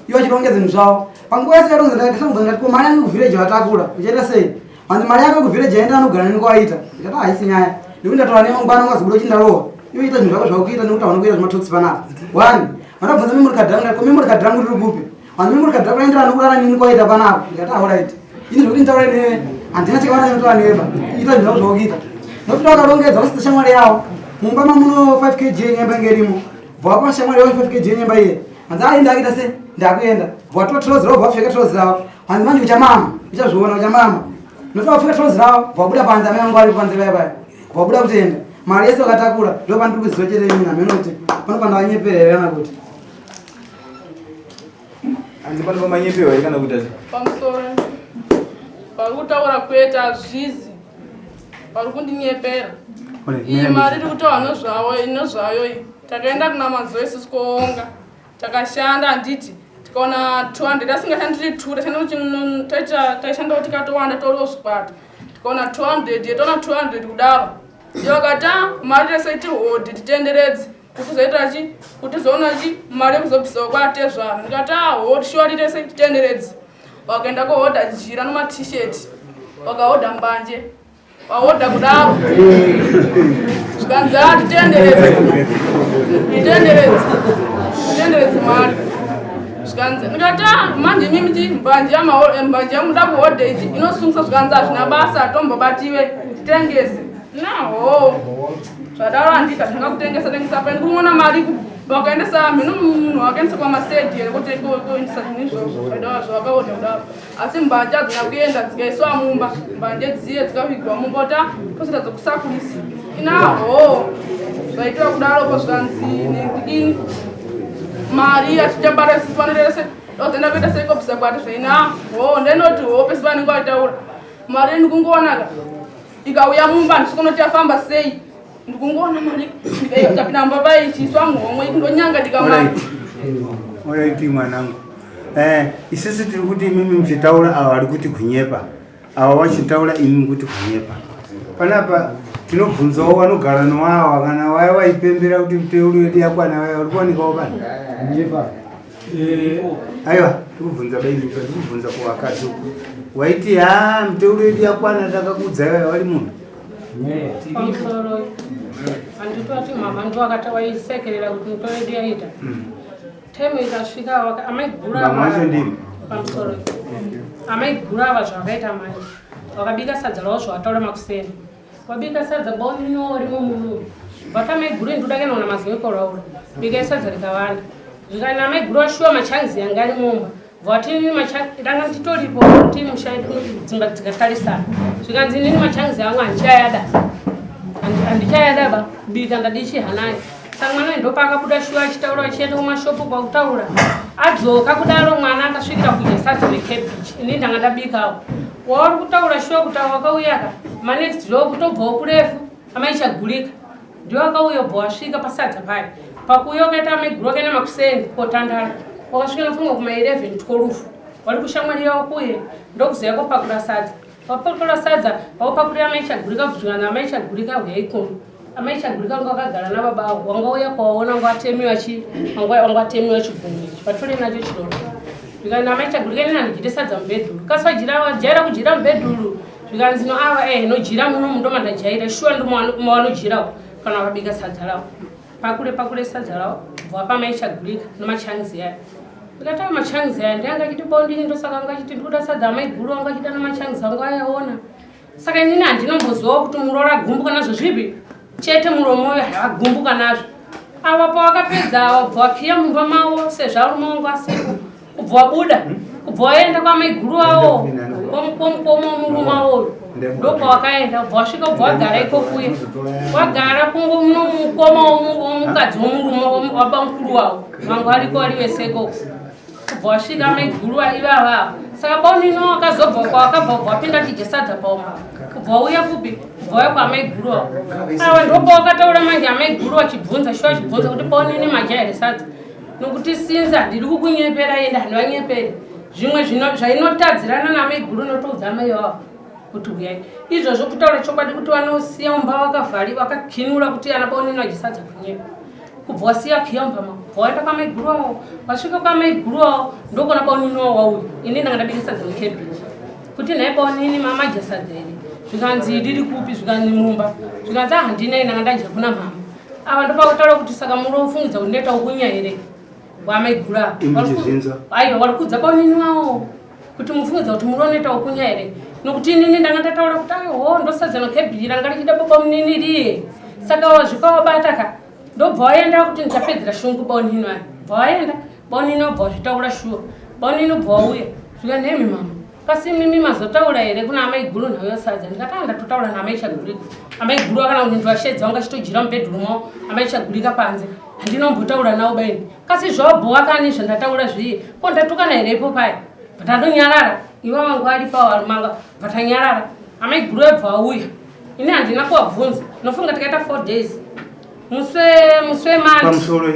Iwe achirongedza zvinhu zvavo. Panguva yese yarongedza ndakati ndakubvunza ndikati ko mari yangu kuvillage vatakura. Uchaita sei? Hanzi mari yako kuvillage yaenda anogara neni kwawaita. Ndikati ah haisi nyaya. Nekuti ndataura newe mangwana ungazobuda uchindarowa. Iwe ita zvinhu zvako zvakuita nekuti hauna kuita zvematox panapa. One. Vandabvunza memory card rangu ndikati ko memory card rangu riri kupi? Hanzi memory card rako raenderana nekurara neni kwawaita panapa. Ndikati ah alright. Ini zvekuti nditaure newe handina chakawanda chanditaura newe ba. Ita zvinhu zvako zvakuita. Nekuti vakarongedza vasina shamwari yavo. Mumba mamuno 5 kg yenyemba inge irimo. Bva wapa shamwari yavo 5 kg yenyemba iye. Hanzi ah ndakuita sei? Ndakuenda. Bva watora trouser ravo bva wapfeka trouser ravo. Hanzi manje uchamama. Uchazviona uchamama. Nekuti wapfeka trouser ravo bva wabuda panze amai vangu vari panze vaya vaya. Bva wabuda kutoenda. Mari yese wakatakura ndopandiri kuziva chete ini hameno kuti pano pandavanyepera here kana kuti. Hanzi pano pamanyepewa here kana kuita sei? Pamusoro vari kutaura kwete hazvizi vari kundinyepera iyi mari iri kutaura nezvawo nezvayo iyi takaenda kuna mazoe isusu koonga takashanda handiti tikaona 200 asingashandi tiri two taishandawo tikatowanda toriwo zvikwata tikaona 200 yetaona 200 kudaro iyo vakati ah, mari tese tihodhe titenderedze kuti uzoita chi kuti uzoona chi mari yekuzobvisawo kwatezvara ndikati aho ah, shuwa titese titenderedze wakaenda kohodha jira nematshirt wakahodha mbanje wahodha kudaro zvikanzi a ah, titenderedze titenderedze titenderedze mari zvikanzi ndikati ah, manje imimi chi mbanje mbanje yamuda kuhodha ichi inosungisa zvikanzi hazvina basa tombobatiwe titengese naho zvadaro handiti hazvina kutengesa tengesa pa ndikuona mari vakaendesa mhino munhu vakaendesa kwamasedi here kuendesa zvinhu izvozvo zvaidava zvavakaona kudaro asi mbanje hadzina kuenda dzikaiswa mumba mbanje dziye dzikavigwa mumba kuti tosita dzokusakurisa inaho zvaitiwa kudaro ko zvikanzi ndidini mari yatichabata isusu panoita se ozoenda kuita seikobvisa kwati zvainaho ndinoti ho pese vanenge vataura mari ndikungoonaka ikauya mumba handisi kuona kuti yafamba sei ndikungoona mari ndikapinda mumba paichiiswa muhomwe ndonyanga ndikamari Alright mwanangu. Eh, isisi tiri kuti imimi muchitaura ava vari kuti kunyepa. Ava vachitaura imimi kuti kunyepa. Panapa tinobvunzawo vanogara nowawa kana waya waipembera kuti miteuro yedu yakwana waya uri kuwanikawo pano. Nyepa. Eh, aiwa ndikubvunza baimipa ndikubvunza kuvakadzi uku waiti ha miteuro yedu yakwana takakuudza iwaya wari munhu pamusoro anditoti mama ndo akati waisekerera kuti miteuro yedu yaita time ikasvika amaiguru Mama wacho ndimi? pamusoro amaiguru ava zvavakaita manje vakabika sadza ravo zvavataura makuseni Wabika sadza boni no rimo muno. Vata maiguru ndoda kana una maziwe koraura. Bika sadza rikawanda. Zvikana maiguru ashuwa machanzi yanga ari mumba. Vati nini machanzi ndanga nditoripo kuti musha dzimba dzikatarisana. Zvikanzi nini machanzi angu handichayada. Handichayada ba kubika ndadichi hanayo. Saka mwana uyu ndopaakabuda shuwa achitaura achienda kumashopu kwakutaura. Adzoka kudaro mwana akasvikira kudya sadza necabbage. Ini ndanga ndabikawo. Wauri kutaura shuwa kuti wakauya ka manext door kutobvawo kurefu amaichagulika ndiwo akauya ubva wasvika pasadza paya pakuuya ukaita amaiguru wakaenda makuseni kotandara wakasvika nofunga kuma 11 12 wari kushamwari yavo kuye ndokuzoya kopakura sadza wapakura sadza wapakurira amaichagulika bvuzvana amaichagulika huyai kuno Amai Chagurika vanga vakagara nababa avo wanga uya kwawaona wanga watemiwa chi wanga wanga watemiwa chigunwe ichi vatore nacho chironda zvikanzi amai Chagurika inini handidyire sadza mubhedhuru kasi vajira vajaira kudyira mubhedhuru zvikanzi no ava eh nodyira muno mundoma ndajaira shuwa ndomavanodyirawo kana vakabika sadza ravo pakure pakure sadza ravo bva pamai Chagurika nomachanzi aya ndikati aya machanzi aya ndianga achiti bondini ndosaka anga achiti ndikuda sadza amaiguru anga achida nomachanzi angu ayaona Saka inini handinombozivawo kuti muroora agumbuka nazvo zvipi chete muromo uyo havagumbuka nazvo ava pawakapedza wabva wakiya mumba mavo sezvo arume wangu asipo kubva wabuda kubva waenda kwamaiguru avo kwomurume avo uyu ndopawakaenda ubva wasvika ubva wagara ikokuye wagara kungo mukoma womukadzi womurume wabamukuru wavo vangu variko vari vese ikoko kubva wasvika maiguru ivava saka baunino wakazobva kwawakabva ubva wapinda chidya sadza paumba kubva wauya kupi kubva wauya kwamaiguru avo ava ndopa wakataura manje amaiguru vachibvunza shuwa vachibvunza kuti baunini madya here sadza nokuti sinza ndiri kukunyepera ende handivanyeperi Zvimwe zvino zvainotadzirana namaiguru unotoudza amai vavo kuti huyai. Izvozvo kutaura chokwadi kuti vanosiya mumba vakavhari vakakinura kuti ana baunini vachisadza kunyepa. Kubva wasiya kiya mumba mavo bva waenda kwamaiguru avo wasvika kwamaiguru avo ndokona baunini wavo wauya. Ini ndanga ndabika sadza mucabbage. Kuti nhai baunini mamadya sadza here? Zvikanzi riri kupi zvikanzi mumba. Zvikanzi ah handina ini ndanga ndadya kuna mama. Ava ndopakutaura kuti saka munofungidzwa kuti ndoita ukunya here? Wamaiguru ava. Aiwa vari kudza baunini wavo. Kuti mufungidza kuti munonoita ukunya here? Nokuti inini ndanga ndataura kuti aiho ndosadza nokebhiri ranga richida baba munini riye. Saka wazvika wabata ka. Ndobva waenda kuti ndichapedzera shungu baunini vaya. Bva waenda baunini wabva wazvitaura shuwa. Baunini bva wauya. Zvika nemi mama. Kasi mimi mazotaura here kuna amai guru nhau yesadza? Ndikati ah ndatotaura naamai Chagurika. Amai guru vakana kuti ndivashedza vanga chitojira mubedroom mavo amai Chagurika panze. Handinombotaura navo baini. Kasi zvabhowa kani zvandataura zviye. Ko ndatukana here ipo paya? Bvatandonyarara. Iva vangu varipo varumanga. Bvatanyarara. Amai guru vabva vauya. Ini handina kuvabvunza. Nofunga tikaita 4 days. Muswe muswe manje. Pamusoro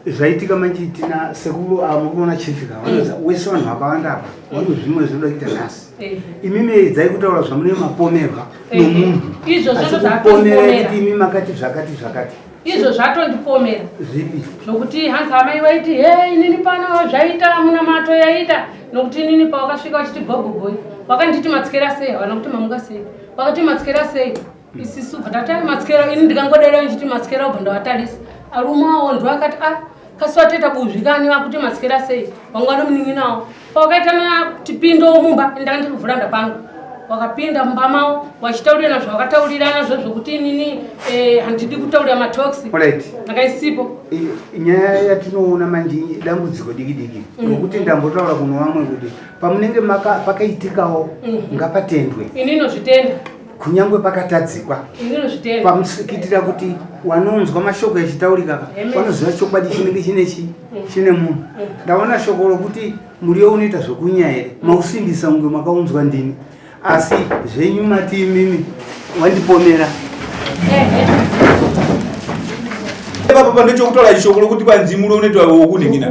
zvaitika manje tina sekuru ava muri kuona chief ka vanoza mm. wese vanhu vakawanda apa vano zvimwe zvinoda kuita nhasi eh. imimi edzai kutaura zvamune mapomerwa eh. nomunhu izvo zvakupomera kuti imi makati zvakati zvakati izvo zvatondipomera zvipi zvokuti hanzi amai vaiti he inini pano zvaita munamato yaita nokuti inini pawakasvika vachiti gogogoi wakanditi matsikera sei havana kuti mamuka sei wakati matsikera sei isisu bva tati ai matsikera ini ndikangodera ndichiti matsikera ubva ndavatarisa arume awo ndo akati a ah, kasi watoita buzvi kani vakuti matsikera sei vanga vanomunin'inawo pawakaita tipindowo mumba ndanga ndiri kuvhuranda pangu wakapinda mumba mavo wachitaurirana zvawakataurirana zvo zvokuti inini eh, handidi kutaurira matoxi ndakaisipo nyaya yatinoona manje dambudziko diki diki mm. nokuti ndambotaura kuno vamwe kuti pamunenge pakaitikawo mm. ngapatendwe ini nozvitenda kunyangwe pakatadzikwa pamusikitira kuti wanonzwa mashoko echitaurika wanoziva chokwadi chinenge chine chi mm. chine munhu mm. ndaona shoko rokuti muriwo unoita zvokunya here mausimbisa kunge makaunzwa ndini asi zvenyu mati imimi wandipomera papa ndechokutaura shoko rokuti kwanzi muriwo unoitwa wokuningina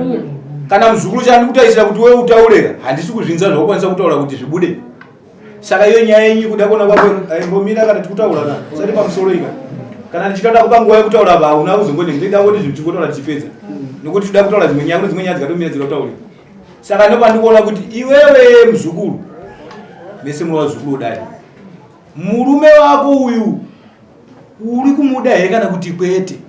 kana muzukuru chandikutarisira kuti wewe utaureka handisi kuzvinza zvawakwanisa kutaura kuti zvibude saka iyo nyaya yenyu kuda kuona kwako aimbomira kana tikutaura ka sati pamusoro ika kana ndichitoda kupa nguva yekutaura pa hauna kuzongoni ndinoda kuti zvinhu tingotaura tichipedza nekuti toda kutaura dzimwe nyaya kune dzimwe nyaya dzikatomira dzida kutaurika saka ndopandikuona kuti iwewe muzukuru mese muri vazukuru udai murume wako uyu uri kumuda here kana kuti kwete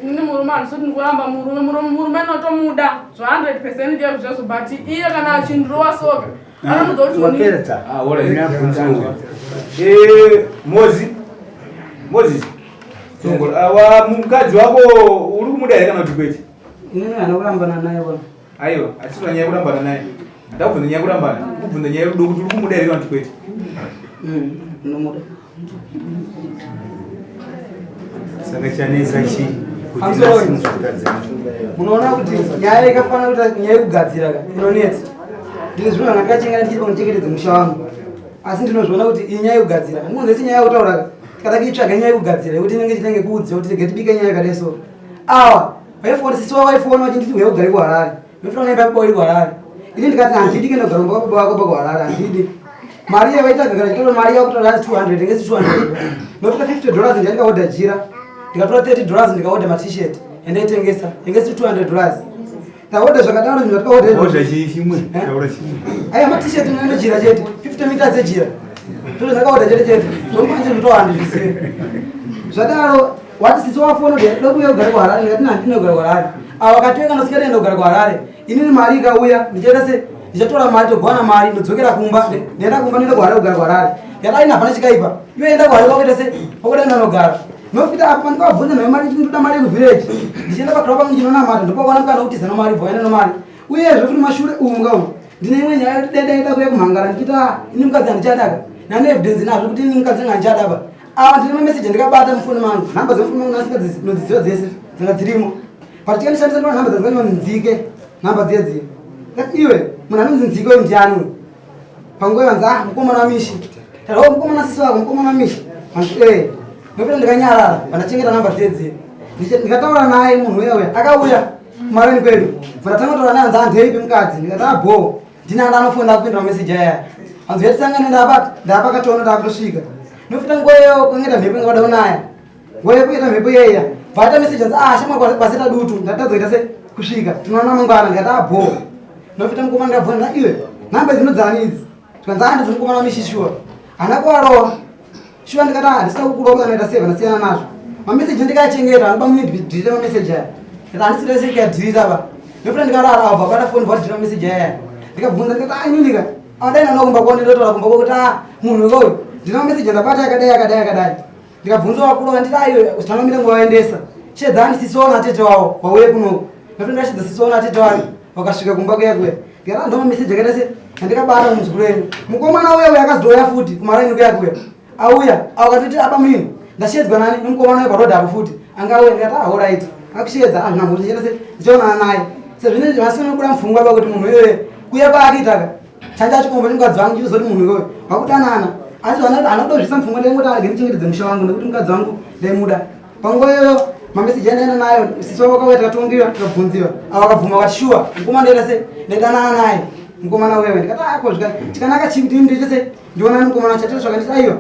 Ini murume handisi kuti ndikuramba murume murume murume ndinotomuda zva 100 percent ndiyazvo zvazvo but iye kana achindirowa soka ah, anomuudza kuti wapedza ah, eh, mozi moses awa mukadzi wako uri kumuda here kana kuti kwete inini handina kurambana naye bwana aiwa hatisi nyaya yekurambana naye ndakubvunza nyaya yekurambana kubvunza nyaya yerudo kuti uri kumuda here kana kuti kwete mm, ndinomuda Saka chanetsa chii? Munoona kuti nyaya ikafanira kuti nyaya yekugadzira ka inonetsa. Ndine zvino zvanga ndakachengeta ndichiri pakuchengetedza musha wangu. Asi ndinozviona kuti iyi nyaya yekugadzira. Ndinonzi isi nyaya yekutaura ka. Tikada kuitsvaga nyaya yekugadzira yekuti inenge ichitenge kuudziwa kuti rega tibike nyaya yakadai so. Awa vaifona sisi wavo vaifona vachinditi uya ugare kuHarare. Ndofanira kuenda baba uri kuHarare. Ini ndikati handidi kuenda kugara kumba kwababa vako kuHarare handidi. Mari yavaita kana chitoro mari yakutora 200 ngesi 200. Ndotora 50 dollars ndikaorder jira. Ndikatora 30 dollars ndikaorder ma t-shirt endaitengesa. Ngesi 200 dollars. Taorder zvakadaro zvinhu zvatikaorder. Order chimwe. Eh? Taura chimwe. Aya ma t-shirt nendo jira chete. 50 meters ejira. Ndozvo ndakaorder chete chete. Ndomanje ndotohandi zvisiyo. Zvadaro Wati sisi wafona kuti ndoda kuuya kugara kuHarare ndikati handina kugara kuHarare. Ava vakati kana usikada enda kugara kuHarare. Inini mari ikauya ndichaita se ndichatora mari togowana mari ndodzokera kumba ndaenda kumba ndoenda kuHarare kugara kuHarare. Ndikati aina hapana chikaipa. Iwe enda kuHarare kwakuita se kwakuda enda nogara. Nofita apa ndikavabvunza nayo mari ndoda mari yekuvillage. Ndichienda pakura pangu ndinonamata ndopakuwana mukana wekutiza nomari bvoenda nomari. Uyezve futi mashure umu kaumu ndine imwe nyaya yekuti dai ndaida kuuya kumhangara ndichiita ini mukadzi handichadaka. Nane evidence nazvo kuti ini mukadzi handichadaka. Ava ndine mameseji andikabata mufoni mangu, nhamba dzemufoni mangu ndasingadzinodziziva dzese dzanga dzirimo. But tikandishandisa ndona nhamba dzanzanzi nzike, nhamba dziya dziya. Ndati iwe munhu anonzi nzike uyu ndiani uyu? Panguva iyo hanzi ah mukomana waMishi. Ndati oh mukomana sisi wako mukomana waMishi. Hanzi eh. Ndopinda ndikanyarara, pandachengeta nhamba dziya dziya. Ndikataura naye munhu uya uya akauya. Kumareni kwedu. Bva ndatanga kutaura naye hanzi handeipi mukadzi. Ndikati ah bho. Ndina anda anofonda kupindura mameseji aya. Hanzi yatisangane ndapa ndapa katoona ndakutosvika. Nofita nguva iyo kunge mhepo inga vada kunaya. Nguva iyo kuita mhepo iyaya. Bva aita message hanzi ah shamwari kwaseta dutu ndatadza kuita se kusvika. Tinoona mangwana ndikati ah bho. Nofita mukomana ndabvunza iwe nhamba dzinodzani idzi. Tikanzi ah ndidzo mishi shuwa. Hana kuwarowa. Shuwa ndikati ah handisina kukurova kana kuita sei vandasiyana nazvo. Mameseji ndikachengeta anoba munidhirita mameseji aya. Ndikati handisina sei kuyadhirita ba. Ndofuta ndikarara abva abata foni vadhirita mameseji aya. Ndikabvunza ndikati ah inini ka adai nana kumba kwao ndotaura kumba kwao kuti ah munhu uyu ndina mameseji andabata akadai akadai akadai. Ndikabvunza vakuru vanditi ayo tangamira nguva vaendesa. Shedzani sisona tete wavo vauye kunoku. Ndofuta ndashedza sisona tete wavo vakasvika kumba kuya kuya. Ndikati ndo mameseji akaita se andikabata muzukuru wenyu. Mukomana uya uya akazouya futi kumaraini kuya kuya. Auya akatoti aba munini ndashedzwa nani nemukomana uya paroad apo futi. Anga auya ndikati ah alright. Akushedza ah zvina mhosva se ndichaonana naye. Sezvinezvi vasina kubuda mupfungwa ba kuti munhu iyoye kuya kwaakaita ka. Chanja chikomba chemukadzi wangu chitozoti munhu iyoyo vakudanana. Asi anodozvisa mupfungwa ndaingoti arege ndichengetedze musha wangu nekuti mukadzi wangu ndaimuda. Panguva iyoyo mameseji andaenda nayo sisi wavo vakauya tikatongiwa tikabvunziwa avo vakabvuma vakati shuwa mukomana ndoita se ndaidanana naye mukomana wewe ndikati ako zvika chikanaka chii kuti ndoita se ndionani mukomana chatira zvaka nditi aiwa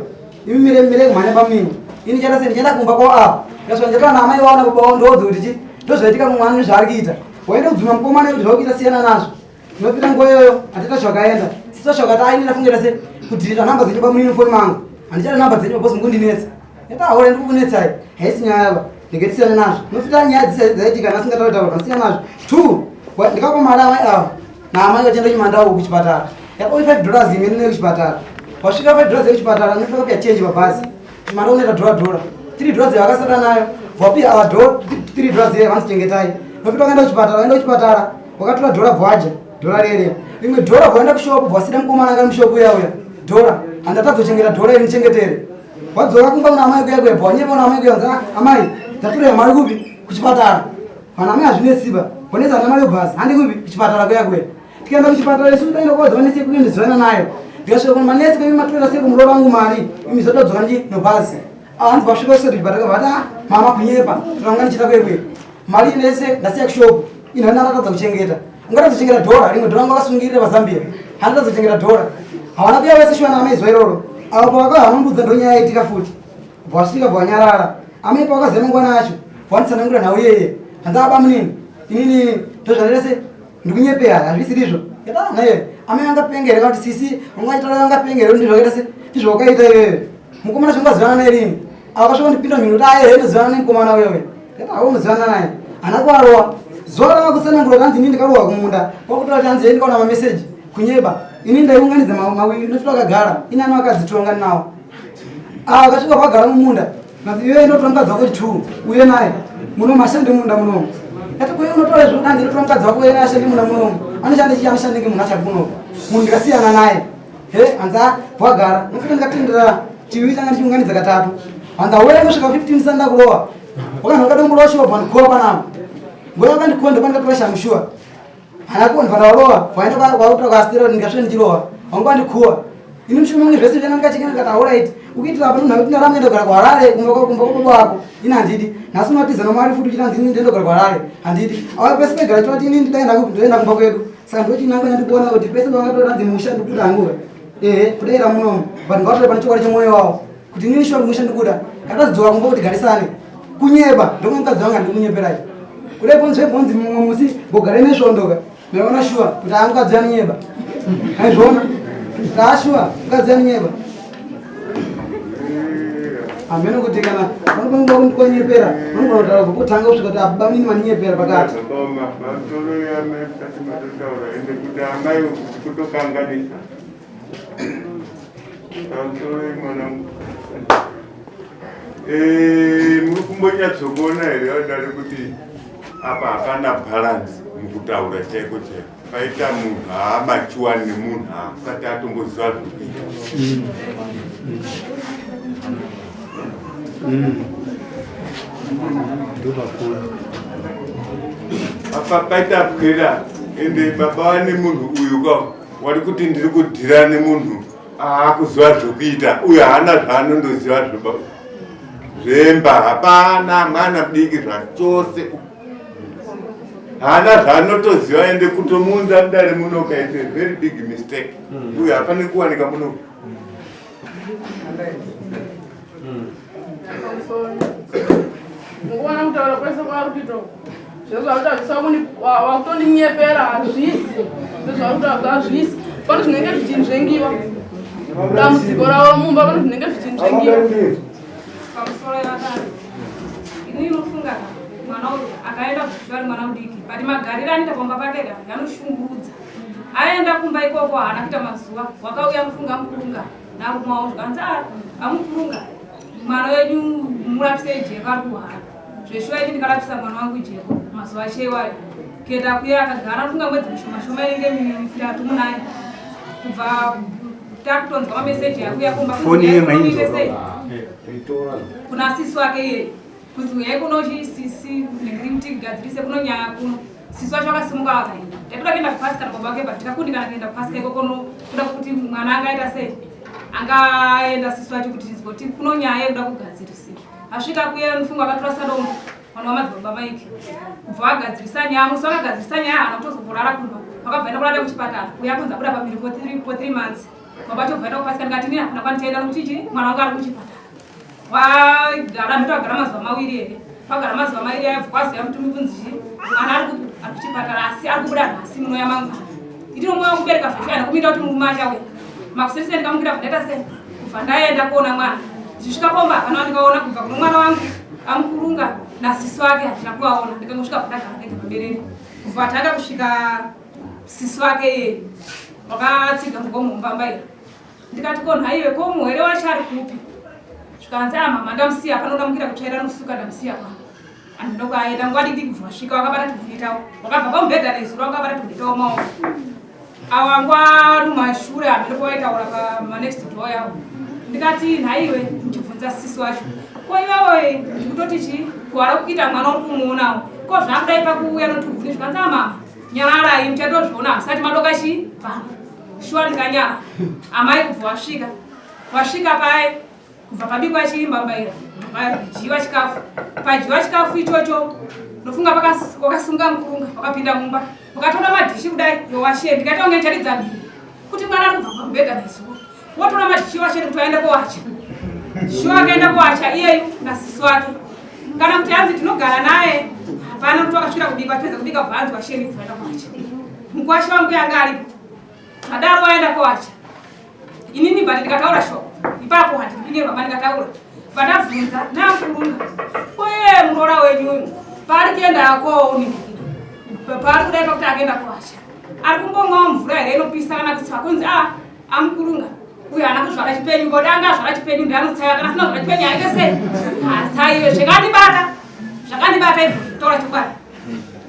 imi mire mire kumhanya pamini ini chaita se ndichaenda kumba kwavo avo ndikasvika ndichataura naamai vavo nababa vavo ndoudze kuti chi ndozvaitika mumwana nezvaari kuita waenda kudzuma mukomana kuti zvakuita siyana nazvo Ndinopinda nguva iyoyo ateta zvakaenda. Sisa zvakati aini ndafungira se kudhirita namba dzenyu bamunini mufoni mangu. Handichada namba dzenyu boss mukundinetsa. Ndati ahora ndikukunetsai. Haisi nyaya yava. Ndenge tisiyane nazvo. Ndinopinda nyaya dzise dzaitika ndasingatauri taura ndasiyana nazvo. Two. Ndikapa mari amai ava. Naamai vachienda chimandau kuchipatara. Ndati oi 5 dollars imwe ndine kuchipatara. Wasvika 5 dollars yekuchipatara ndinofika kuya change pabhazi. Chimandau unoita dhora dhora. 3 dollars yakasara nayo. Vapiya ava 3 dollars yeye vanzi chengetai. Ndinopinda kuenda kuchipatara, vaenda kuchipatara. Wakatora dhora bwaja dhora rere rimwe dhora bwaenda kushopu bwasida mukomana anga mushopu uya uya dhora handatadza kuchengeta dhora iri nichengetere wadzoka kumba kuna amai kuya kuya bwanyepa kuna amai kuya nza amai ndatorera mari kupi kuchipatara vanhu amai hazvinesiba boneza ana mari yebhazi handi kupi kuchipatara kuya kuya tikaenda kuchipatara isu taenda kwaudza vanesi kuya ndizivana nayo ndikasvika kuna manesi kuya matorera sei kumuroora wangu mari imi zvatadzoka ndi nobhazi hanzi vasvika kusati kuchipatara vati ah mama kunyepa tanga ndichita kuya kuya mari inese ndasiya kushop ino hana ndatadza kuchengeta ungatadza kuchengeta dhora rimwe dhora vanga vazambia handatadza kuchengeta dhora hawana kuya vese shuwa naamai zuva iroro avo pavakauya vanondudza ndonyaya yaitika futi bvasvika bvanyarara amai pavakaziva mangwana acho bvanditsanangura nhau iyeye hanzi aba munini inini ndozvandirese ndikunyepera hazvisiri izvo naye amai angapengere kana kuti sisi vanga vachitaura vangapengere ndizvo vakaita se ndizvo vakaita iwewe mukomana zvongazivana naye rini akasvika ndipinda mhino kuti aye ndozivana nemukomana wewe ndati unozivana naye hana kuarowa zuva rava kutsanangura kuti hanzi ini ndikarohwa kumunda kwakutora kuti hanzi ndikaona mameseji kunyeba ini ndaiunganidza mawiri ndosvika akagara ini ana vakadzi tonga nawo akasvika kwagara mumunda kanzi iwe ndotora mukadzi wako chitu uye naye muno ashande munda munomu yati kuye unotora izvo kanzi ndotora mukadzi wako uye naye ashande munda munomu anoshanda chii anoshanda nge munhu achati kunoku munhu ndikasiyana naye he hanzi wagara nofika ndikatendera chivi changa ndichiunganidza katatu hanzi auya nosvika 15 sanda kurowa wakanhonga dombo roshuwa bva panapa ngoya wakandikonda pandikatora shangu shuwa hana kuonva ndarowa vaenda kwakutora kwasitira kuti ndikasvika ndichirowa wanga wandikuwa ini mushumo wangu zvese zvanga ndikachekena ndikati alright ukuitira apa nunhu kuti ndaramba ndogara kuharare kumba kumba kwababa wako ini handidi nhasi unotiza nomari futi uchiti hanzi ini ndendogara kuharare handidi awa pese pegara choti ini ndidaenda kupi ndoenda kumba kwedu saka ndochinangwa ndikuona kuti pese pavangatoda hanzi musha ndikuda hangu ehe kudaira munomu but ngavatore pane chokwadi chemwoyo wavo kuti inini shuwa musha ndikuda katazidzoka kumba kuti garisane kunyeba ndomwe mukadzi wangu andikunyeperai kudai bonzi zvebonzi mumwe musi mbogare nesvondoka ndaona shuwa kuti aa mukadzi anonyeba aizviona taa shuwa mukadzi anonyeba hameno kuti kana vanobanga kundikonyepera vanogona kutaura kutanga kusvika kuti ababa mini maninyepera pakati kutokanganisa Pamusoro mwanangu. Eh, muri kumbonyatsokuona here vadare kuti apa hapana balance mukutaura chaiko chaiko paita munhu haamachiwa nemunhu haasati atomboziva zvekuita ndopakura apa paita pwera ende baba vane munhu uyu ka wari kuti ndiri kudhira nemunhu aakuziva zvekuita uyo haana zvaanondoziva zvoba zvemba hapana mwana mudiki zvachose. Haana zvaanotoziva ende kutomuunza mudare munoka it's a very big mistake. Uyu haafaniri kuwanika muno. Mukuona kutaura kwese kwaari kuita uku zvezvakuti wakutondinyepera hazvisi zvezvakuti hazvisi pane zvinenge zvichinzvengiwa dambudziko ravo mumba pane zvinenge zvichinzvengiwa pamusoro yevakadzi ini inofunga mwana uyu akaenda kuchikoro ari mwana mudiki but magariro anoita pamba pake ka anoshungurudza aenda kumba ikoko haana kuita mazuva wakauya mufunga mukurunga narumawo zvikanzi ah, amukurunga mwana wenyu murapisei jeko ari kuhara zveshuwa ini ndikarapisa mwana wangu jeko mazuva achewayo kuenda kuye akagara kufunga mwedzi mishoma shoma inenge mitatu munayo kubva takutonzwa mameseji akuya kumba Foni iye mainzwa. Kuna sisi wake iye kuti uyai kuno chisisi ndingadzirise kuno nyaya kuno sisi wacho akasimuka akaenda taitoda kuenda kupasika nababa wake but tikakundikana kuenda kupasika ikoko no kuda kuti mwana angaita sei angaenda sisi wacho kuti tizoti kuno nyaya yekuda kugadzirisika asvika kuye mufungo akatora sadombo vanhu vamadzibaba maiki kubva vagadzirisa nyaya musi vakagadzirisa nyaya haana kutozomborara kumba vakabva enda kurara kuchipatara uya kunzi abuda pamiri for three months baba chobva enda kupasika ndikati nini hakuna kwandichaenda nokuti chii mwana wangu ari kuchipatara wagara mhito agara mazuva mawiri here pagara mazuva mawiri aya kwaziva mutumi kunzi chii mwana ari kupi ari kuchipatara asi ari kubuda nhasi munoya mangwana itino mwoyo kubereka zveshuwa nekuminda kuti murume achauya makuseni ndikamukira bva ndaita sei kubva ndaenda kuona mwana ndichisvika pomba hapana wandikaona kubva kuno mwana wangu amukurunga nasisi wake handina kuvaona ndikangosvika bva ndagara ndega paberere kubva tanga kusvika sisi wake iye wakatsiga mugomo mumbambaira ndikati ko nhaiwe ko muhwere wacho ari kupi zvikanzi ah mama ndamusiya pano ndamukira kutsvaira nokusuka ndamusiya pano anhu ndokwaaenda nguva diki kubva wasvika wakabata tuhunitawo wakabva pamubhedha nezuro wakabata tuhunitawo maoko awangwa ari mumashure hameno pawaitaura pamanext door yavo ndikati nhaiwe muchibvunza sisi wacho ko iwewe ndikutoti chii kuhara kuita mwana uri kumuonawo ko zvakudai pakuuya notuhuni zvikanzi amama nyararai muchatozviona hamusati madoka chii pano shuwa ndikanyara amai kubva wasvika wasvika paye kubva pabikwa chiimbambaira padyiwa chikafu padyiwa chikafu ichocho ndofunga wakasunga mukurunga wakapinda mumba wakatora madhishi kudai yowashe ndikaita kunge ndicharidza mhiri kuti mwana ari kubva pamubhedha nezuro wotora madhishi washeni kuti aende kowacha shuwa akaenda kowacha iyeyu nasisi wake kana kuti hanzi tinogara naye hapana kuti wakasvira kubika apedza kubika bva hanzi washeni kubva aenda kowacha mukwasha wangu yanga aripo Adaro waenda kowacha. Inini but ndikataura shoko. Ipapo handidi kunyeba baba ndikataura. Vandabvunza nakurunga. Koye muroora wenyu uyu. Paari kuenda kouningirira. Paari kudai pakuti akaenda kowacha. Ari kumbomwawo mvura here inopisa kana kuti akunzi ah amukurunga. Uyu haana kuzvara chipenyu ngoda anga azvara chipenyu ndianotsaya kana asina kuzvara chipenyu aite sei? Hatsaiwe zvakandibata. Zvakandibata izvo kutaura chokwadi.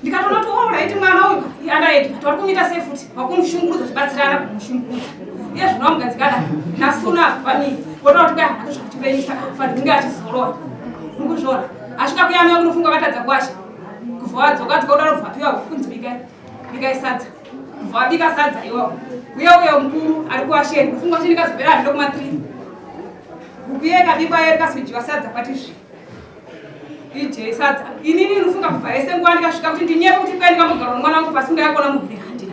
Ndikatoona kuti alright mwana uyu andaiti but vari kumuita sei futi vakumushungurudza zvibatsirana kumushungurudza iye zvino vamugadzikana nasuna vamii votaura kuti kaya hake zvakutipenyu saka afanira kunge achizorora mukuzviona asvika kuyamira kunofunga vakatadza kuwasha kubva wadzoka adzoka kudaro bva apiwa kunzi bikai bikai sadza kubva wabika sadza iwawo uye uye mukuru ari kuwasheni kufunga kuti ndikazopera handiro kuma 3 huku iye ikabikwa iyo rikazodyiwa sadza kwati zvi ije sadza inini inofunga kubva yese nguva ndikasvika kuti ndinyepe kuti kwai ndikambogara nomwana wangu pasi ndakakona muhuri handina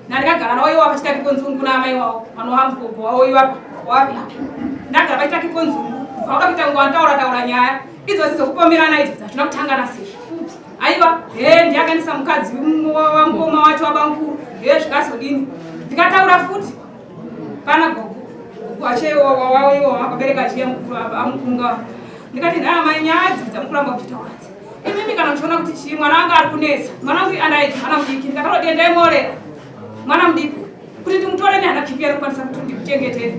nandikagara nawo iwo pachitaki konzungu naamai wawo vanova mugogo wawo iwapo wapi ndagara pachitaki konzungu kubva kuda kuita nguva nditaura taura nyaya idzozi dzokupomerana idzo dzazvina kutanga nasizvo aiwa he ndiakanisa mukadzi wamukoma wacho wabamukuru he zvikazodini ndikataura futi pana gogo gogo achewawo iwo akabereka achiya mukuru amukunga ndikati nhaya mai nyaya idzi dzamukuramba kuchitaura idzi imimi kana muchiona kuti chii mwana wanga ari kunetsa mwana wangu andaiti mwana mudiki ndikataura kuti endai morera mwana mudiki kuti ndimutore nehana kipi ari kukwanisa kuti ndikuchengetere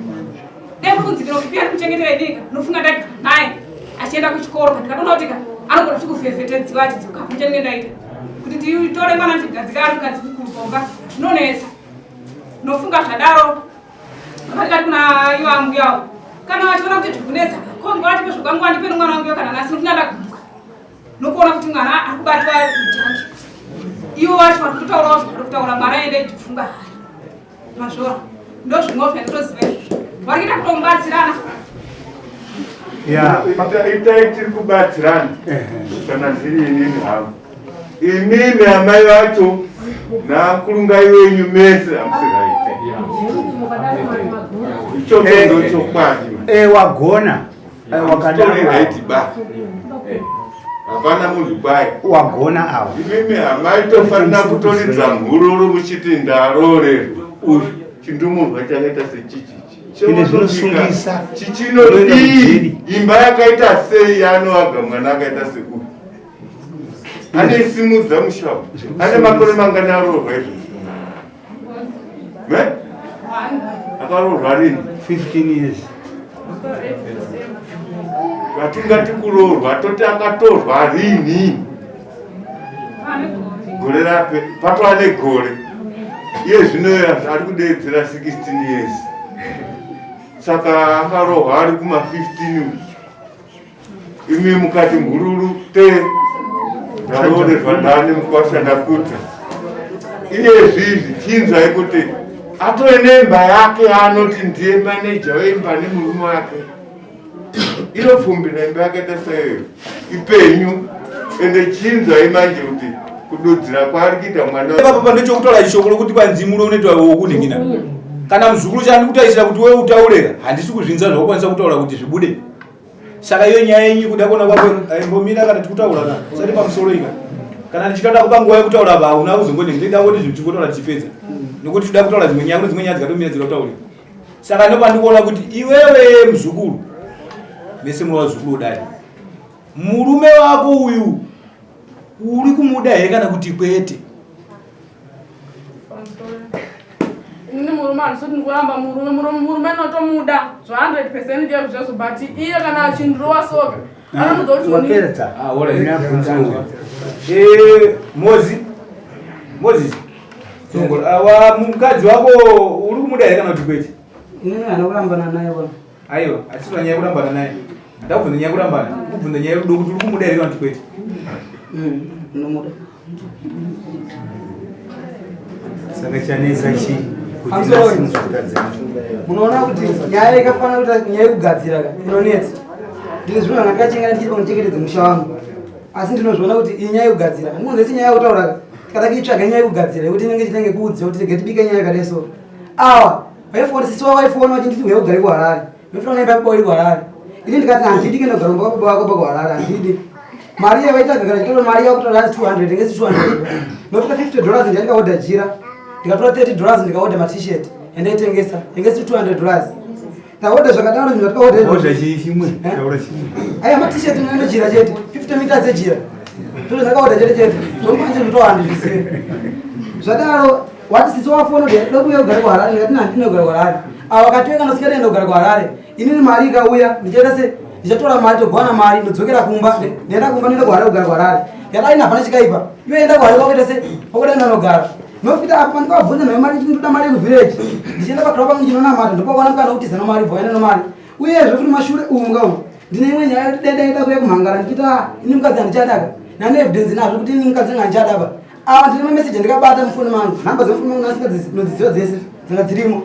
dai kuri kunzi ndinokipi ari kuchengetera inika ndinofunga ndagara naye achienda kuchikoro ndikatoona kuti ka anogona kuti kuvhevhetedziwa achidzoka apo chandinge ndaita kuti nditore mwana ndigadzika ari mukadzi mukuru pomba zvinonetsa Nofunga zvadaro vakati kuna ivo ambuya avo kana vachiona kuti zvikunetsa ko ngavatipe zvokangu vandipe nomwana wangu kana nhasi nokuti ndandagumbuka nokuona kuti mwana ari kubatwa jangi ivo vacho vari kutotaurawo zvavari kutaura mwana aende ichipfunga hari mazvora ndozvimwewo zvanditoziva izvozvo vari kuita kutomubatsirana itai tiri kubatsirana kana zviri inini hangu. Imimi amai vacho nakurungai wenyu mese hamusi right. Ichocho Eh, ndochokwadi. Eh, wagona. Eh, Hamusitori wakadaro. right ba. Hapana munhu kwaye. Wagona awa. Imimi hamaitofanira kutoridza mhururu muchiti ndaroorerwa. Uyu chindumurwa chakaita sechichichi. Ende zvinosungisa. Chichinodii? Unoenda kujeri. Imba yakaita sei yaanoaga mwana akaita seuyu? Anesimudza musha uyu. Ane makore mangani aroorwa izvo? Me? Akaroorwa rini? 15 years. Vatingati kuroorwa toti akatorwa rini? Gore rape patova negore. Iye zvino ari kudeedzera 16 years. Saka akarohwa ari kuma 15 imi mukati mhururu te ndaroorerwa ndani mukwasha ndakuta iye zvizvi chinzwai kuti atove nemba yake yaanoti ndiye maneja weimba nemurume wake inopfumbira imba yakaita seiyo ipenyu ende chinzwai manje kuti kududzira kwaari kuita mwana Ipapo pandechokutaura shoko lokuti kwanzi murume unoitwa wokunhingina kana muzukuru chandikutarisira kuti wewe utaureka handisi kuzvinza zvawakwanisa kutaura kuti zvibude. Saka iyo nyaya yenyu kuda kuona kwako aimbomira kana tikutaura ka sati pamusoro ika kana ndichitoda kupa nguva yekutaura apa hauna kuzongonenge ndida kuti zvinhu tingotaura tichipedza nekuti toda kutaura dzimwe nyaya kune dzimwe nyaya dzikatomira dzida kutaurika. Saka ndopandikuona kuti iwewe muzukuru mese muri vazukuru udai murume wako uyu uri kumuda here kana kuti kwete? Inini murume handisi kuti ndikuramba murume murume murume ndinotomuda zva 100 percent chaizvo chaizvo but iye kana achindirowa soka anomuudza kuti uni Wapedza. Ah, all right. Ndinabvunza. Eh, Mozi Moses Tsongo, awa mukadzi wako uri kumuda here kana kuti kwete? Inini handina kurambana naye bwana. Aiwa, hatisi nyaya yekurambana naye. Ndakubvunza nyaya yekurambana, ndikubvunza nyaya yerudo kuti uri kumuda here kana kuti kwete. Ndinomuda. Saka chanetsa chii? Kuti I'm sorry. nhasi muzukadzi. Munoona kuti nyaya ikafanira kuita nyaya yekugadzira ka inonetsa. Ndine zvino kana ndikachengeta ndichiri pakuchengetedza musha wangu. Asi ndinozviona kuti iyi nyaya yekugadzira. Handikunzi isi nyaya yekutaura ka. Tikada kuitsvaga nyaya yekugadzira yekuti inenge ichitenge kuudza kuti rega tibike nyaya yakadai so. Awa vaifona sisi wavo vaifona vachinditi uya ugare kuHarare. Ndofanira kuenda baba uri kuHarare. Ini ndikati handidi kuenda kugara kumba kwababa vako kuHarare handidi. Mari iyo vaita kana chitoro mari yakutora hanzi 200 ngesi 200. Ndofuta 50 dollars ndikaodha jira. Ndikatora 30 dollars ndikaodha ma t-shirt endaitengesa. Ngesi 200 dollars. Taodha zvakadaro zvinhu zvatikaodha. Odha chii chimwe? Eh? Taura chimwe. Aya ma t-shirt nojira chete 50 meters ejira. Toro ndakaodha chete chete. Ndomanje ndotohandi zvizive. Zvadaro wati sisi wafona kuti ndoda kuuya kugara kuHarare ndikati handina kugara kuHarare. Ava vakati kana usingadi kuenda kugara kuHarare. Inini mari ikauya ndichaita se ndichatora mari togowana mari ndodzokera kumba ndaenda kumba ndoenda kuHarare kugara kuHarare. Ndikati aina hapana chikaipa. Iwe enda kuHarare kwakuita se kwakuda kuenda nogara. Nofita apo pandikavabvunza nayo mari ndinoda mari yekuvillage. Ndichienda pakirwa pangu ndinonamata ndopakuwana mukana wekutiza nomari bva nomari. Uyezve futi mashure umu ka umu ndine imwe nyaya yekuti dai ndaida kuuya kumhangara ndichiti ah ini mukadzi handichadaka. Nane evidence nazvo kuti ini mukadzi anga handichadaba. Ava ndine mameseji andikabata mufoni mangu. Nhamba dzemufoni mangu ndasingadzinodziziva dzese dzanga dzirimo.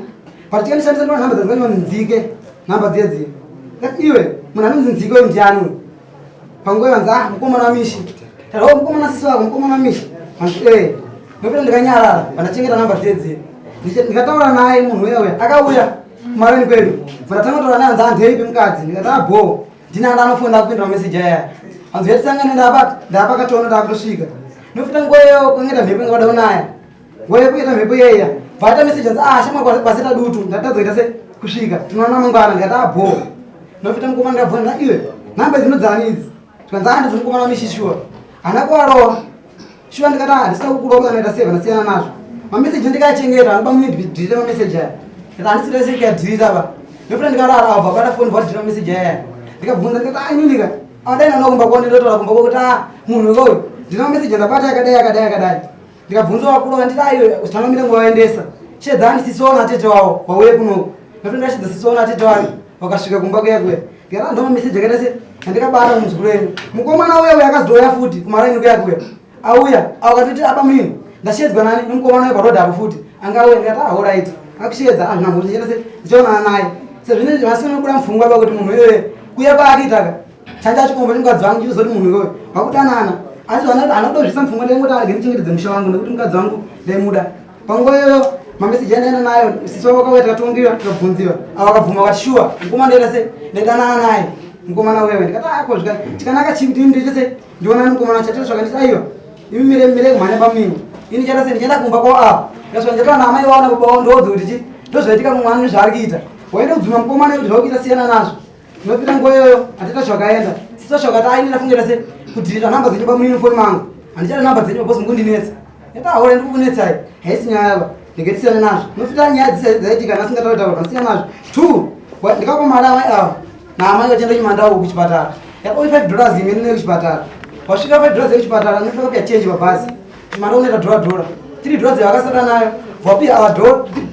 But tikandishandisa ndona nhamba dzanzanonzi nzike nhamba dziye dziye. Ndati iwe munhu anonzi nzike uyu ndiani uyu? Panguva iyo hanzi ah mukomana waMishi. Ndati oh mukomana sisi wako mukomana waMishi. Hanzi eh. Ndopinda ndikanyarara pandachengeta nhamba dziye dziye. Ndikataura naye munhu uya uya akauya kumareni kwedu. Ndatanga kutaura naye hanzi handeipi mukadzi. Ndikati ah bho. Ndina anofona kupindura message aya. Hanzi yatisangane ndapa ndapa katoona ndakutosvika. Nofita nguva iyo kwangaita mhepo inga kunaya. Nguva iyo kuita mhepo yeya. Bata message hanzi ah shamwa kwaseta dutu ndatadza kuita se kusvika. Tinoona mangwana ndikati ah bho. Nofita mukomana ndabvunza iwe nhamba dzinodzani idzi. Tikanzi ah ndidzo mukomana shuwa. Hana kuwarowa. Shuwa ndikati ah handisina kukurowa kana ita save ndasiyana nazvo. Mameseji ndikachengeta anoba munidhirita mameseji aya. Ndikati handisi kuda sekuyadhirita ba. Nofita ndikarara abva abata foni vadhirita mameseji aya. Ndikabvunza ndikati ah inini ka adai nana kumba kwao ndotaura kumba kwao kuti ah munhu uyu ndina mameseji andabata yakadai yakadai yakadai. Ndikabvunza vakuru vakanditi ah iwe tanomira nguva vaendesa. Shedzani sisi wavo natete wavo vauye kunoku. Nofita ndashedza sisi wavo natete wavo vakasvika kumba kuya kuya. Ndikati ah ndo mameseji akaita se andikabata muzukuru wenyu. Mukomana uya uya akazouya futi kumaraini kuya kuya. Auya akatoti aba munini ndashedzwa nani nemukomana uya parodhi apo futi angauya ndikati ah alright akushedza ah zvina mhosva chete ndichaonana naye sezvinezvi vasina kubuda mupfungwa pa kuti munhu iyoye kuya kwaakaitaka chanja chikomba chemukadzi wangu chitozoti munhu iyoyo vakudanana Asi anodozvisa mupfungwa ndaingoti arege ndichengetedze musha wangu nekuti mukadzi wangu ndaimuda. Panguva iyoyo mameseji andaenda nayo sisi wavo vakauya tikatongiwa tikabvunziwa. Avo vakabvuma vakati shuwa mukomana ndaita sei ndaidanana naye mukomana wewe ndikati ako zvika chikanaka chii kuti ini ndiite sei ndionani mukomana chatira zvakanditi aiwa imi mire mire kumhanya pamini ini chaita sei ndichaenda kumba kwavo apo ndikasvika ndichataura naamai vavo nababa vavo ndoudze kuti chi ndozvaitika kumwana nezvaari kuita waenda kudzuma mukomana kuti zvauri siyana nazvo Tinopinda nguva iyoyo atita zvakaenda. Sisa zvakati aini ndafungira se kudhirita namba dzenyu pamunini foni mangu. Handichada namba dzenyu boss mukundinetsa. Yata haure ndikukunetsai. Haisi nyaya yava. Ndenge tisiyane nazvo. Tinopinda nyaya dzise dzaitika nasingataura taura ndisiyana nazvo. Two. Ndikapa mari amai ava. Naamai vachienda chimandau kuchipatara. Yapa $5 imwe nene kuchipatara. Wasvika $5 yekuchipatara ndinofanira kupiwa change pabhazi. Chimandau unoita dhora dhora. $3 yavakasara nayo. Vapiwa ava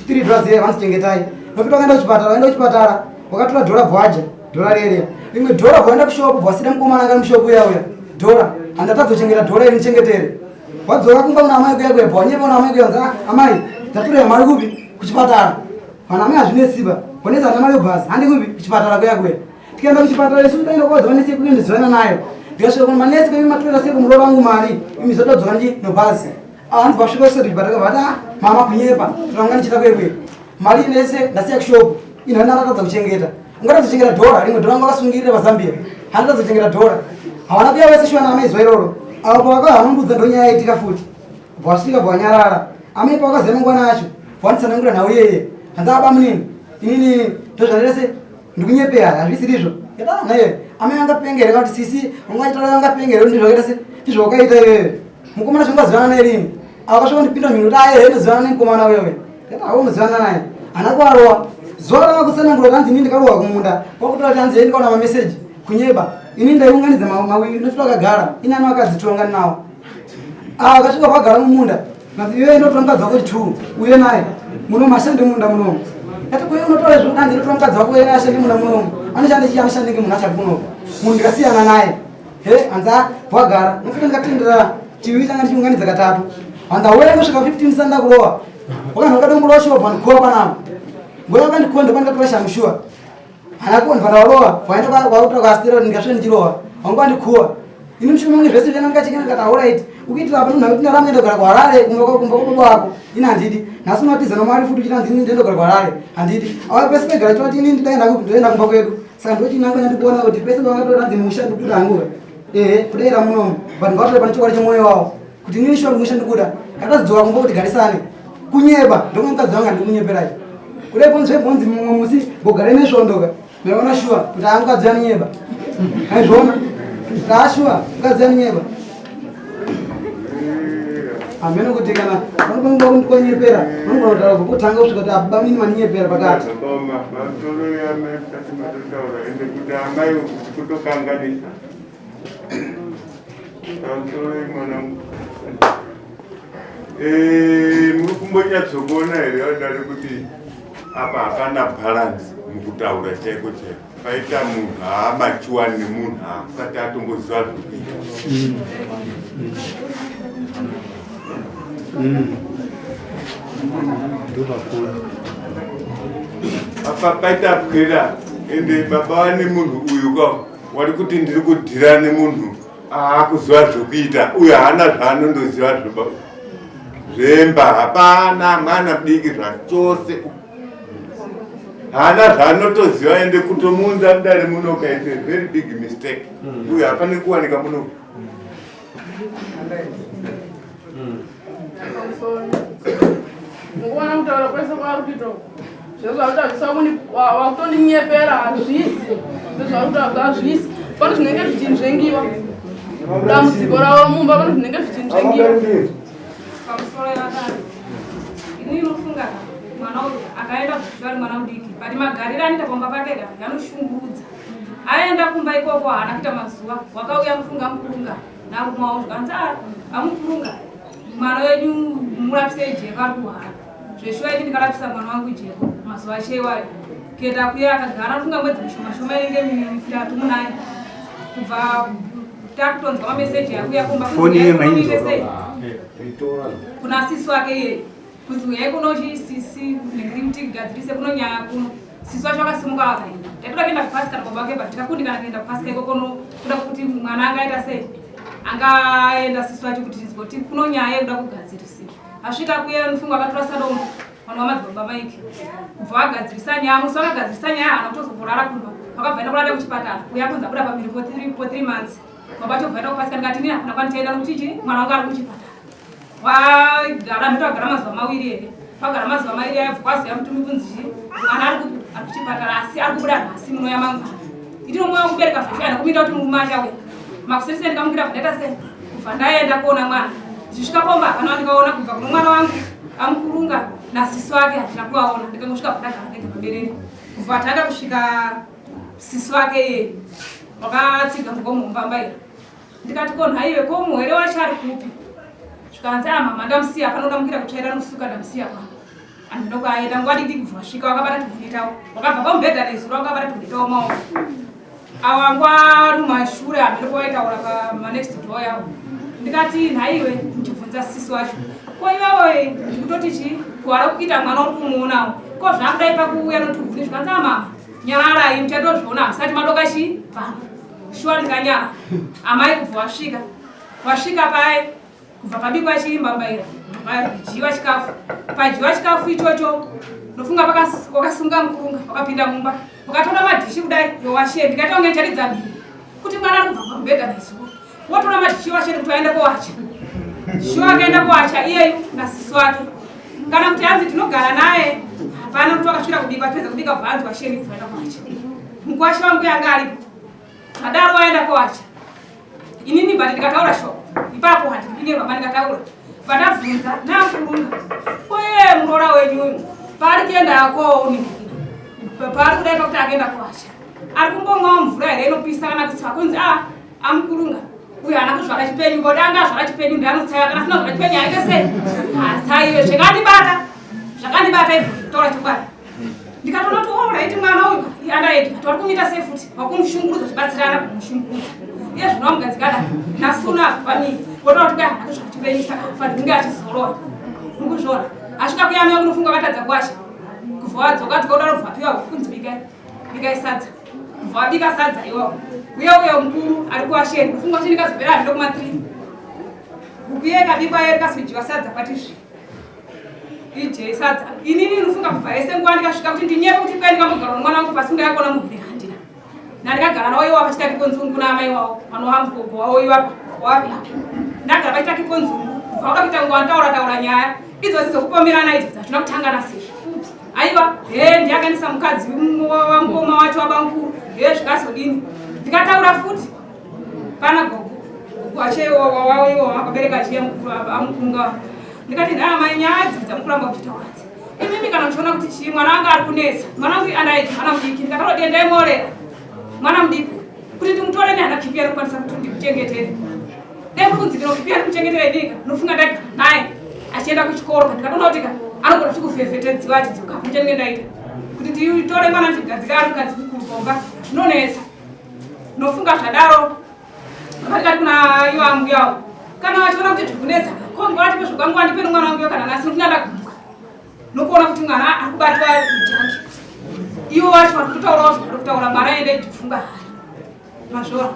$3 yeye vanzi chengetai. Nopinda vakaenda kuchipatara, vaenda kuchipatara. Wakatora dhora bwaja dhora rere rimwe dhora bwaenda kushopu bwasida mukomana anga mushopu uya uya dhora handatadza kuchengeta dhora iri nichengetere wadzoka kumba kuna amai kuya kuya bwanyepa kuna amai kuya nza amai ndatorera mari kupi kuchipatara vanhu amai hazvinesiba bonetsa ana mari yebhazi handi kupi kuchipatara kuya kuya tikaenda kuchipatara isu taenda kwaudza vanesi kuya ndizivana nayo ndikasvika kuna manesi kuya matorera sei kumuroora wangu mari imi zotadzoka ndi nobhazi hanzi vasvika kusati kuchipatara vati ah mama kunyepa toranga ndichita kuya kuya mari inese ndasiya kushop ino hana ratadza kuchengeta ungatadza kuchengeta dhora rimwe dhora vanga vazambia hana ratadza kuchengeta dhora hawana kuya vese shuwa naamai zuva iroro avo pavakauya vanondiudza ndonyaya yaitika futi bvasvika bvanyarara amai pavakaziva mangwana acho bvanditsanangura nhau iyeye hanzi aba munini inini ndozvandirese ndikunyepera hazvisiri izvo naye amai angapengere kana kuti sisi vanga vachitaura vangapengere ndizvo zvakaita se ndizvo wakaita iwewe mukomana zvongazivana naye rini avo kasvika ndipinda mhino kuti aye ndozivana nemukomana wewe Hawo muzana naye. Ana kwarowa. Zuva rava kutsanangura kanzi ini ndikarowa kumunda. Kwakutora kuti hanzi ndikaona mameseji kunyeba. Ini ndaiunganidza mawiri ndosvika akagara. Ini ana vakadzitonga nawo. Ah akasvika kwagara mumunda. Kanzi iwe ndotora mukadzi wako chitu uye naye. Muno mashande munda muno. Yati kuye unotora izvo kanzi ndotora mukadzi wako uye naye ashande munda muno. Anoshanda chii anoshanda nge munhu achari kuno. Munhu ndikasiyana naye. He hanzi wagara. Ndofika ndikatendera chivi changa ndichiunganidza katatu. Hanzi auya kusvika 15 sanda kurowa. Wakanhu wakadomborwa shuwa pandikowa panapa. Ngoya wakandikonda pandikatora shangu shuwa. Hana kuonda pandarowa, waenda kwakutora kwasitira ndikasvika ndichirowa. Wanga wandikuwa. Ini mushumo wangu zvese zvena ndikachekena ndikati alright. Ukuitira apa nunhu kuti ndaramba ndogara kuHarare kumba kumba kwababa wako. Ini handidi. Nhasi unotiza nomari futi uchiti hanzi ini ndendogara kuHarare. Handidi. Awa pese pegara choti ini ndidaenda kupi ndoenda kumba kwedu. Saka ndochinangwa ndikuona kuti pese pangatora hanzi musha ndikuda hangu. Ehe, kudaira munomu. But ngavatore pane chokwadi chemwoyo wavo. Kuti inini shuwa musha ndikuda. Katazidzoka kumba kuti garisane. Kunyeba, ndomwe mukadzi wangu andikunyeperai. Kudai bonzi zvebonzi mumwe musi mbogare nesvondo ka. Ndaiona shuwa kuti haa mukadzi anonyeba. Aizviona? Haa shuwa mukadzi anonyeba. Hameno kuti kana vanobanga kundikonyepera vanogona kutaura kubva kutanga kusvika kuti ababa mini maninyepera pakati. Pamusoro yamai musati matotaura ende kuti amai kutokanganisa. Pamusoro mwanangu. Eh, muri kumbonyatsokuona here vadare kuti apa hapana balance mukutaura chaiko chaiko paita munhu haamachiwani nemunhu haasati atomboziva zvekuita ndopakura apa paita pwera ende baba vane munhu uyu ka wari kuti ndiri kudhira nemunhu aakuziva zvekuita uyu haana zvaanondoziva zveba zvemba hapana mwana mudiki zvachose haana zvaanotoziva ende kutomuunza mudare munoka it's a very big mistake uyu haafaniri kuwanika munoka Mukuona kutaura kwese kwaari kuita uku zvezvakuita wakutoninyepera hazvisi zvezvakuita hazvisi pane zvinenge zvichinzvengiwa dambudziko ravo mumba pane zvinenge zvichinzvengiwa pamusoro yevakadzi ini inofunga mwana uyu akaenda kuchikoro ari mwana mudiki but magariro anoita pamba pake ka anoshungurudza aenda kumba ikoko haana kuita mazuva wakauya mufunga mukurunga narumawo zvikanzi ah, amukurunga mwana wenyu murapisei jeko ari kuhara zveshuwa ini ndikarapisa mwana wangu jeko mazuva ache iwayo kuenda kuye akagara afunga mwedzi mishoma shoma inenge mitatu munayo kubva takutonzwa mameseji akuya kumba Foni iye mainzwa kuna sisi wake iye kuti uyai kuno sisi tigadzirise kuno nyaya kuno sisi wacho akasimuka akaenda taitoda kuenda kupasika nababa wake but tikakundikana kuenda kupasika ikoko kuda kuti mwana angaita sei Angaenda sisi wacho kuti tinzwe kuti kuno nyaya yekuda kugadzirisiwa. Asvika kuye mufungo akatora sadombo vanhu vamadzibaba Mike kubva vagadzirisa nyaya. Musi vakagadzirisa nyaya haana kutozomborara kumba, vakabva enda kurara kuchipatara uye akunzi abuda pamiri for 3 months. Baba vacho bvaenda kupasika ndikati inini hakuna kwandichaenda nokuti chii mwana wangu ari kuchipatara. Wagara mhito agara mazuva mawiri here pagara mazuva maviri aya kwaziva mutumbi kunzi chii mwana ari kuchipatara asi ari kubuda nhasi munouya mangwana. Itino moyo kubereka zveshuwa ndakumira kuti murume achauya makuseni sei ndikamukira bva ndaita sei kubva ndaenda kuona mwana ndichisvika pomba hapana wandikaona kubva kuno mwana wangu amukurunga nasisi wake handina kuvaona ndikangosvika bva ndagara ndega paberere kubva atanga kusvika sisi wake iye wakatsiga mugomo mumbambaira ndikati ko nhaiwe ko muhwere wacho ari kupi zvikanzi a mama ndamusiya pano ndamukira kutsvaira nokusuka ndamusiya pano anhu ndokwaenda nguva diki kubva wasvika wakabata tuhunitawo wakabva pamubhedha nezuro wakabata tuhunitawo maoko awa nguva mumashure hameno kwaitaura pamanext door yavo ndikati nhaiwe ndichibvunza sisi wacho ko iwewe ndikutoti chii kuhara kuita mwana uri kumuonawo ko zvakudai pakuuya notuhuni zvikanzi a mama nyararai muchatozviona hamusati madoka chii pano shuwa ndikanyara amai kubva wasvika wasvika paye kubva pabikwa chimbambaira padyiwa chikafu padyiwa chikafu ichocho ndofunga wakasunga mukurunga wakapinda mumba wakatora madhishi kudai yowashe ndikaita kunge ndicharidza mhiri kuti mwana ari kubva pamubhedha nezuro wotora madhishi washeni kuti aende kowacha shuwa akaenda kowacha iyeyu nasisi wake kana kuti hanzi tinogara naye hapana kuti wakasvira kubikwa apedza kubika bva hanzi washeni kubva aenda kowacha mukwasha wangu yanga aripo adaro waenda kowacha inini but ndikataura shoko ipapo handipinye baba ndikataura vandabvunza nakurunga koye muroora wenyu uyu paari kuenda kouningikira paari kudai pakuti akaenda kowacha ari kumbomwawo mvura here inopisa kana kuti akunzi a amukurunga uyu haana kuzvara chipenyu kodi anga azvara chipenyu ndianotsaya kana asina kuzvara chipenyu aite sei hatsaiwe zvakandibata zvakandibata izvo kutaura chokwadi ndikatoona kuti orit oh, mwana uyu andaiti but vari kumuita sei futi vakumushungurudza zvibatsirana kumushungurudza iye zvino vamugadzikana nasuna vani votaura kuti haana kuzvara chipenyu saka afanira kunge achizorora mukuzviona asvika kuyamira kunofunga vatadza kuwasha kubva wadzoka adzoka kudaro bva apiwa kunzi bikai bikai sadza kubva wabika sadza iwawo uye uye mukuru ari kuwasheni kufunga kuti ndikazopera hazvino kuma 3 huku iye ikabikwa iyo rikazodyiwa sadza kwati zvi ije sadza inini ndinofunga kubva yese nguva ndikasvika kuti ndinyepe kuti kwai ndikambogara nomwana wangu pasi ndakakona muhwire handina nandikagara nawo iwo pachita kikonzungu naamai wawo vanova mugogo wawo iwapa wapi ndagara pachita kikonzungu kubva wada kuita nguva nditaura taura nyaya idzodzi dzokupomerana idzo dzatina kutanga nasizvo aiwa he ndiakanisa mukadzi wamukoma wacho wabamukuru he zvikazodini ndikataura futi pana gogo gogo achewawawo wakabereka achiya mukuru amukunga ndikati nhaa mai nyaya idzi dzamukuramba kuchitaura dzi imimi kana muchiona kuti chii mwana wanga ari kunetsa mwana wangu anaiti mwana mudiki ndikataura kuti endai morera mwana mudiki kuti ndimutore nehana kipi ari kukwanisa kuti ndimuchengetere dai kuri kunzi ndinokipi ari kuchengetera inika ndinofunga ndagara naye achienda kuchikoro pandikatoona kuti ka anogona kuti kuvhevhetedziwa achidzoka apo chandinge ndaita kuti nditore mwana ndigadzika ari mukadzi mukuru pomba zvinonetsa Nofunga zvadaro vakati kuna ivo ambuya kana vachiona kuti zvikunetsa ko ngavatipe zvokwangu andipe nomwana wangu kana nhasi nokuti ndandagumbuka nokuona kuti mwana ari kubatwa kujangi ivo vacho vari kutotaurawo zvavari kutaura mwana aende ichipfunga hari mazvora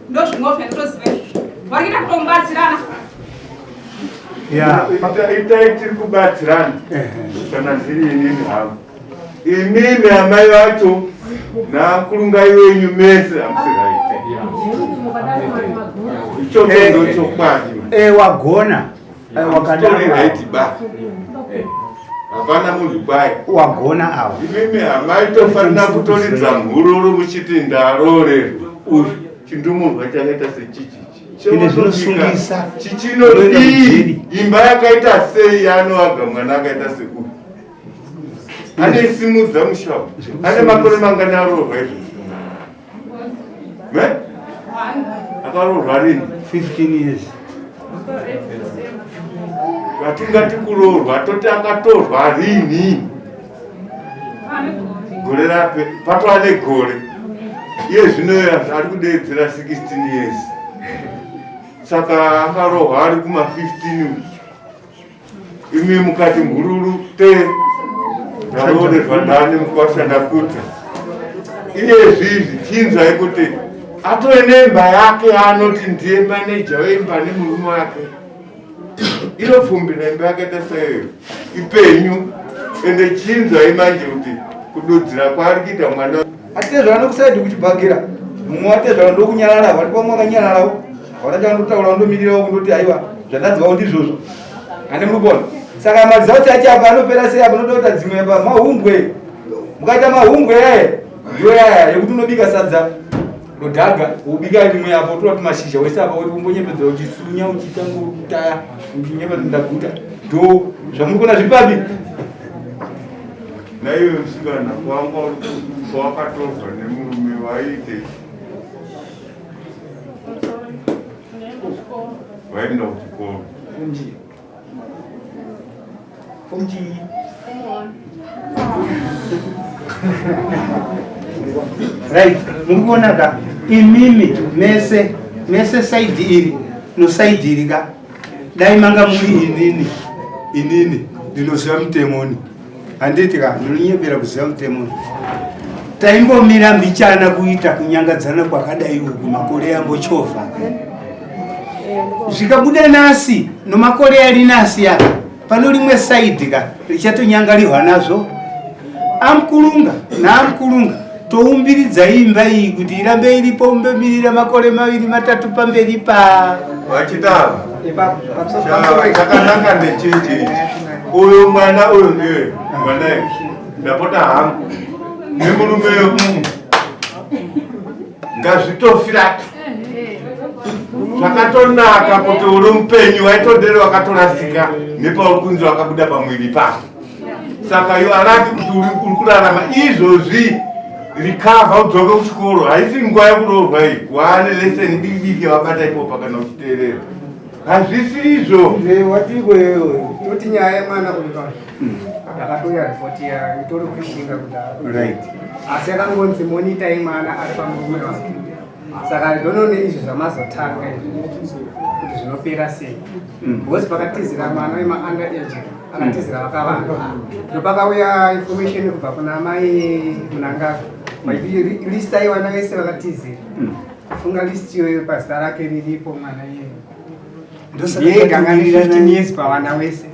ndozvimwewo zvanditoziva izvozvo vari kuita kutomubatsirana itai tiri kubatsirana kana ndiri inini hangu Imimi amai vacho nakurungai wenyu mese hamusi right. Ichocho ndo chokwadi. Eh wagona. Eh wakadaro. Right ba. Hapana munhu kwaye. Wagona awo. Imimi amai tofanira kutoridza mhururu muchiti ndaroorerwa. Uyu chindumurwa chakaita sechichi. Ende zvinosungisa. Chichinodii? Imba yakaita sei yaanovaga mwana akaita seuyu? Anoisimudza musha ane makore mangani aroorwa izvo? Akaroorwa rini? 15 years. Vatingati kuroorwa toti akatorwa rini? Gore rape patova negore. Iye zvino ari kudeedzera 16 years. Saka akarohwa ari kuma 15 Imi mukati mhururu te ndaroorerwa ndani mukwasha ndakuta. Iye zvizvi chinzwai kuti Atove nemba yake yaanoti ndiye maneja weimba nemurume wake. Inopfumbira imba yakaita seiyo ipenyu ende chinzwai manje kuti kududzira kwaari kuita mwana. Atezvara nokusaidi kuchibhagera mumwe watezvara ndokunyarara vari pamwe vakanyararawo havana chavandotaura vandomirirawo kundoti aiwa zvandanzwawo ndizvozvo ane muri kuona saka maresults acho apa anopera sei apa unoda kuita dzimwe apa mahumbwe mukaita mahumbwe yaye ndiyo yaya yekuti unobika sadza rodhaga wobika rimwe apo wotora tumashizha wese apa woti umbonyepedzera uchisunya uchiita ngotaya uchinyepedza ndaguta do zvamuri kuona zviri papi naiwe musikana kwanga wakatorwa nemurume waiitei Waenda kuchikoro. Funji. Funji. Right, muri kuona ka imimi mese mese saidi iri nosaidi iri ka dai manga muri inini inini ndinoziva mutemoni handiti ka ndinonyepera kuziva mutemo taimbomira mbichana kuita kunyangadzana kwakadai uku makore ambochovha zvikabuda nasi nomakore ari nasi aka pano rimwe saidhi ka richatonyangarihwa nazvo amukurunga naamukurunga toumbiridza imba iyi kuti irambe iripo umbemirira makore maviri matatu pamberi pa vachitava chakanaka ndechechi uyu mwana uyu ndiye mwana ndapota hangu nemurume ngazvitofira zvakatonaka kuti uri mupenyu waitodere wakatorasika nepauri kunzi wakabuda pamwiri pako saka you are lucky kuti uri kurarama izvozvi recover udzoke kuchikoro haisi nguva yekuroorwa iyi waane lesson diki diki wabata ipopa kana uchiteerera hazvisi izvo watiko iwewe toti nyaya yemwana uyu yakatouya ripoti yayo itori kushinga kudaro right asi yakangonzi monita yemwana ari pamurume wake saka ndonone izvi zvamazotanga izvi kuti zvinopera sei mm. because pakatizira mwana wema-under age akatizira vakavanda ndopakauya information kubva kuna mai munangagwa mm. list aiwana vese vakatizira mm. funga list iyoyo pazita rake riripo mwana iyeyo ndiyega angane 15 years pavana wese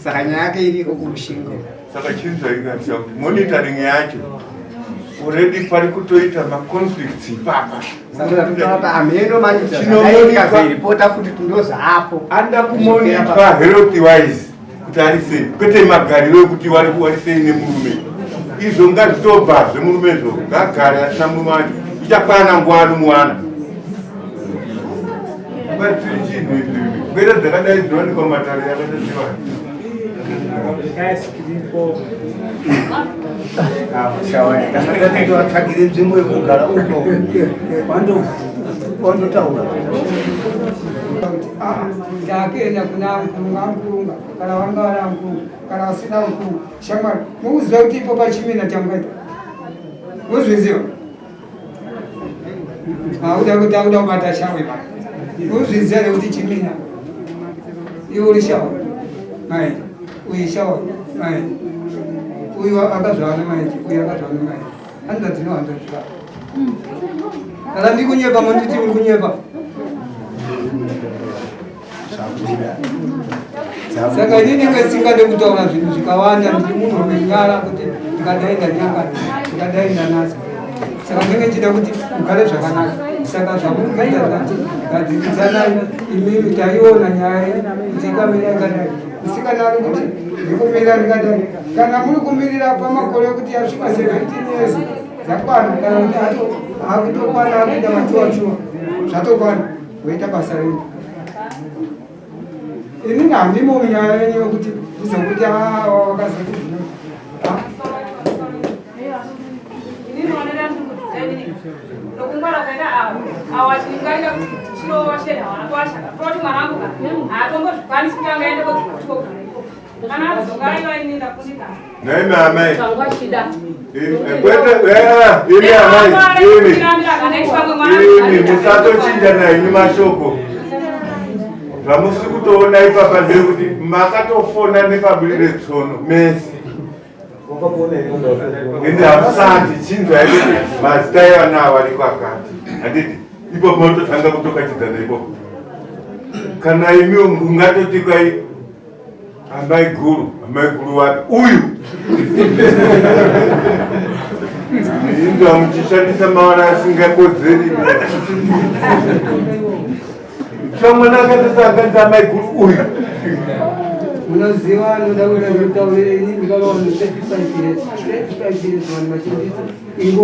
saka nyaya yake iriko kurushingo saka chinzwaikatisa kuti monitoring yacho already pari kutoita maconflicts ipapa hameno manjeikazoiripota futi tindozvaapo anoda kumonitwa health wise kuti ari sei kwete magariro ekuti wari sei nemurume izvo ngazvitobva zvemurume zvo ngagare asina murume wacho ichakwana nguva anomuwana Batsiri chinhu izvi. Ngwere dzakadai dzinowanikwa mumatare yakatadziwa. Tanga nzvimbo yekugara uko wandotaura ndakuenda kuna mkurunga mkurunga kana vanga vana mkurunga kana vasina mkurunga shamwari mukuziva kuti ipo pachimina chamukaita muzviziva Auda kuti auda kubata shawe ba. Uzviziva nekuti chimina. Iwe uri shawe. Mai. Uyu shawe. Mai. Uyu akazvara mai. Uyu akazvara mai. Hanza dzinowanza zviva. Kana ndikunyepa monditi uri kunyepa. Saka ini ndinenge singade kutaura zvinhu zvikawanda, ndiri munhu unonyara kuti ndikadai ndanyanga, ndikadai ndanatsa. Saka ndinenge ndichida kuti mugare zvakanaka. Saka zvamuri kuita ndati gadziridzanai imimi, taiona nyaya kuti ikamira ikadai. Musikana ari kuti ndikumira ndikadai. Kana muri kumirira pamakore ekuti yasvika 17 years dzakwana, kana kuti akutokwana akuita machuwa chuwa, zvatokwana. Woita basa renyu. Inini handimo munyaya yenyu yokuti ndizokuti ah, wakazoti zvino. Nokungwara kwaita avo avo achingaita kuti chinowashera wana kwasha toti mwana wangu ka haatombozvikwanisi kuti angaende kodzikotogara ikoko kana adzoka aiwa ini ndakundikana Naime amai. Kangwachida. Kwete, imi amai, imi. Imi musatochinja nainyu mashoko. Zvamusi kutoona ipapa ndekuti makatofona nepaburi retsono mese. Ende hamusati chinzwai kuti mazita evana ava ariko akati handiti ipo munototanga kutokachidzana ipopo kana imi ungatoti kwai amai guru amai guru wapi uyu inzwa muchishandisa mavara asingakodzeri Shamwana akatoti akanzi amai guru uyu. Munoziva anoda kuita zvitaurire ini ndikavaona 35 years 35 years vanhu vachinditi ingo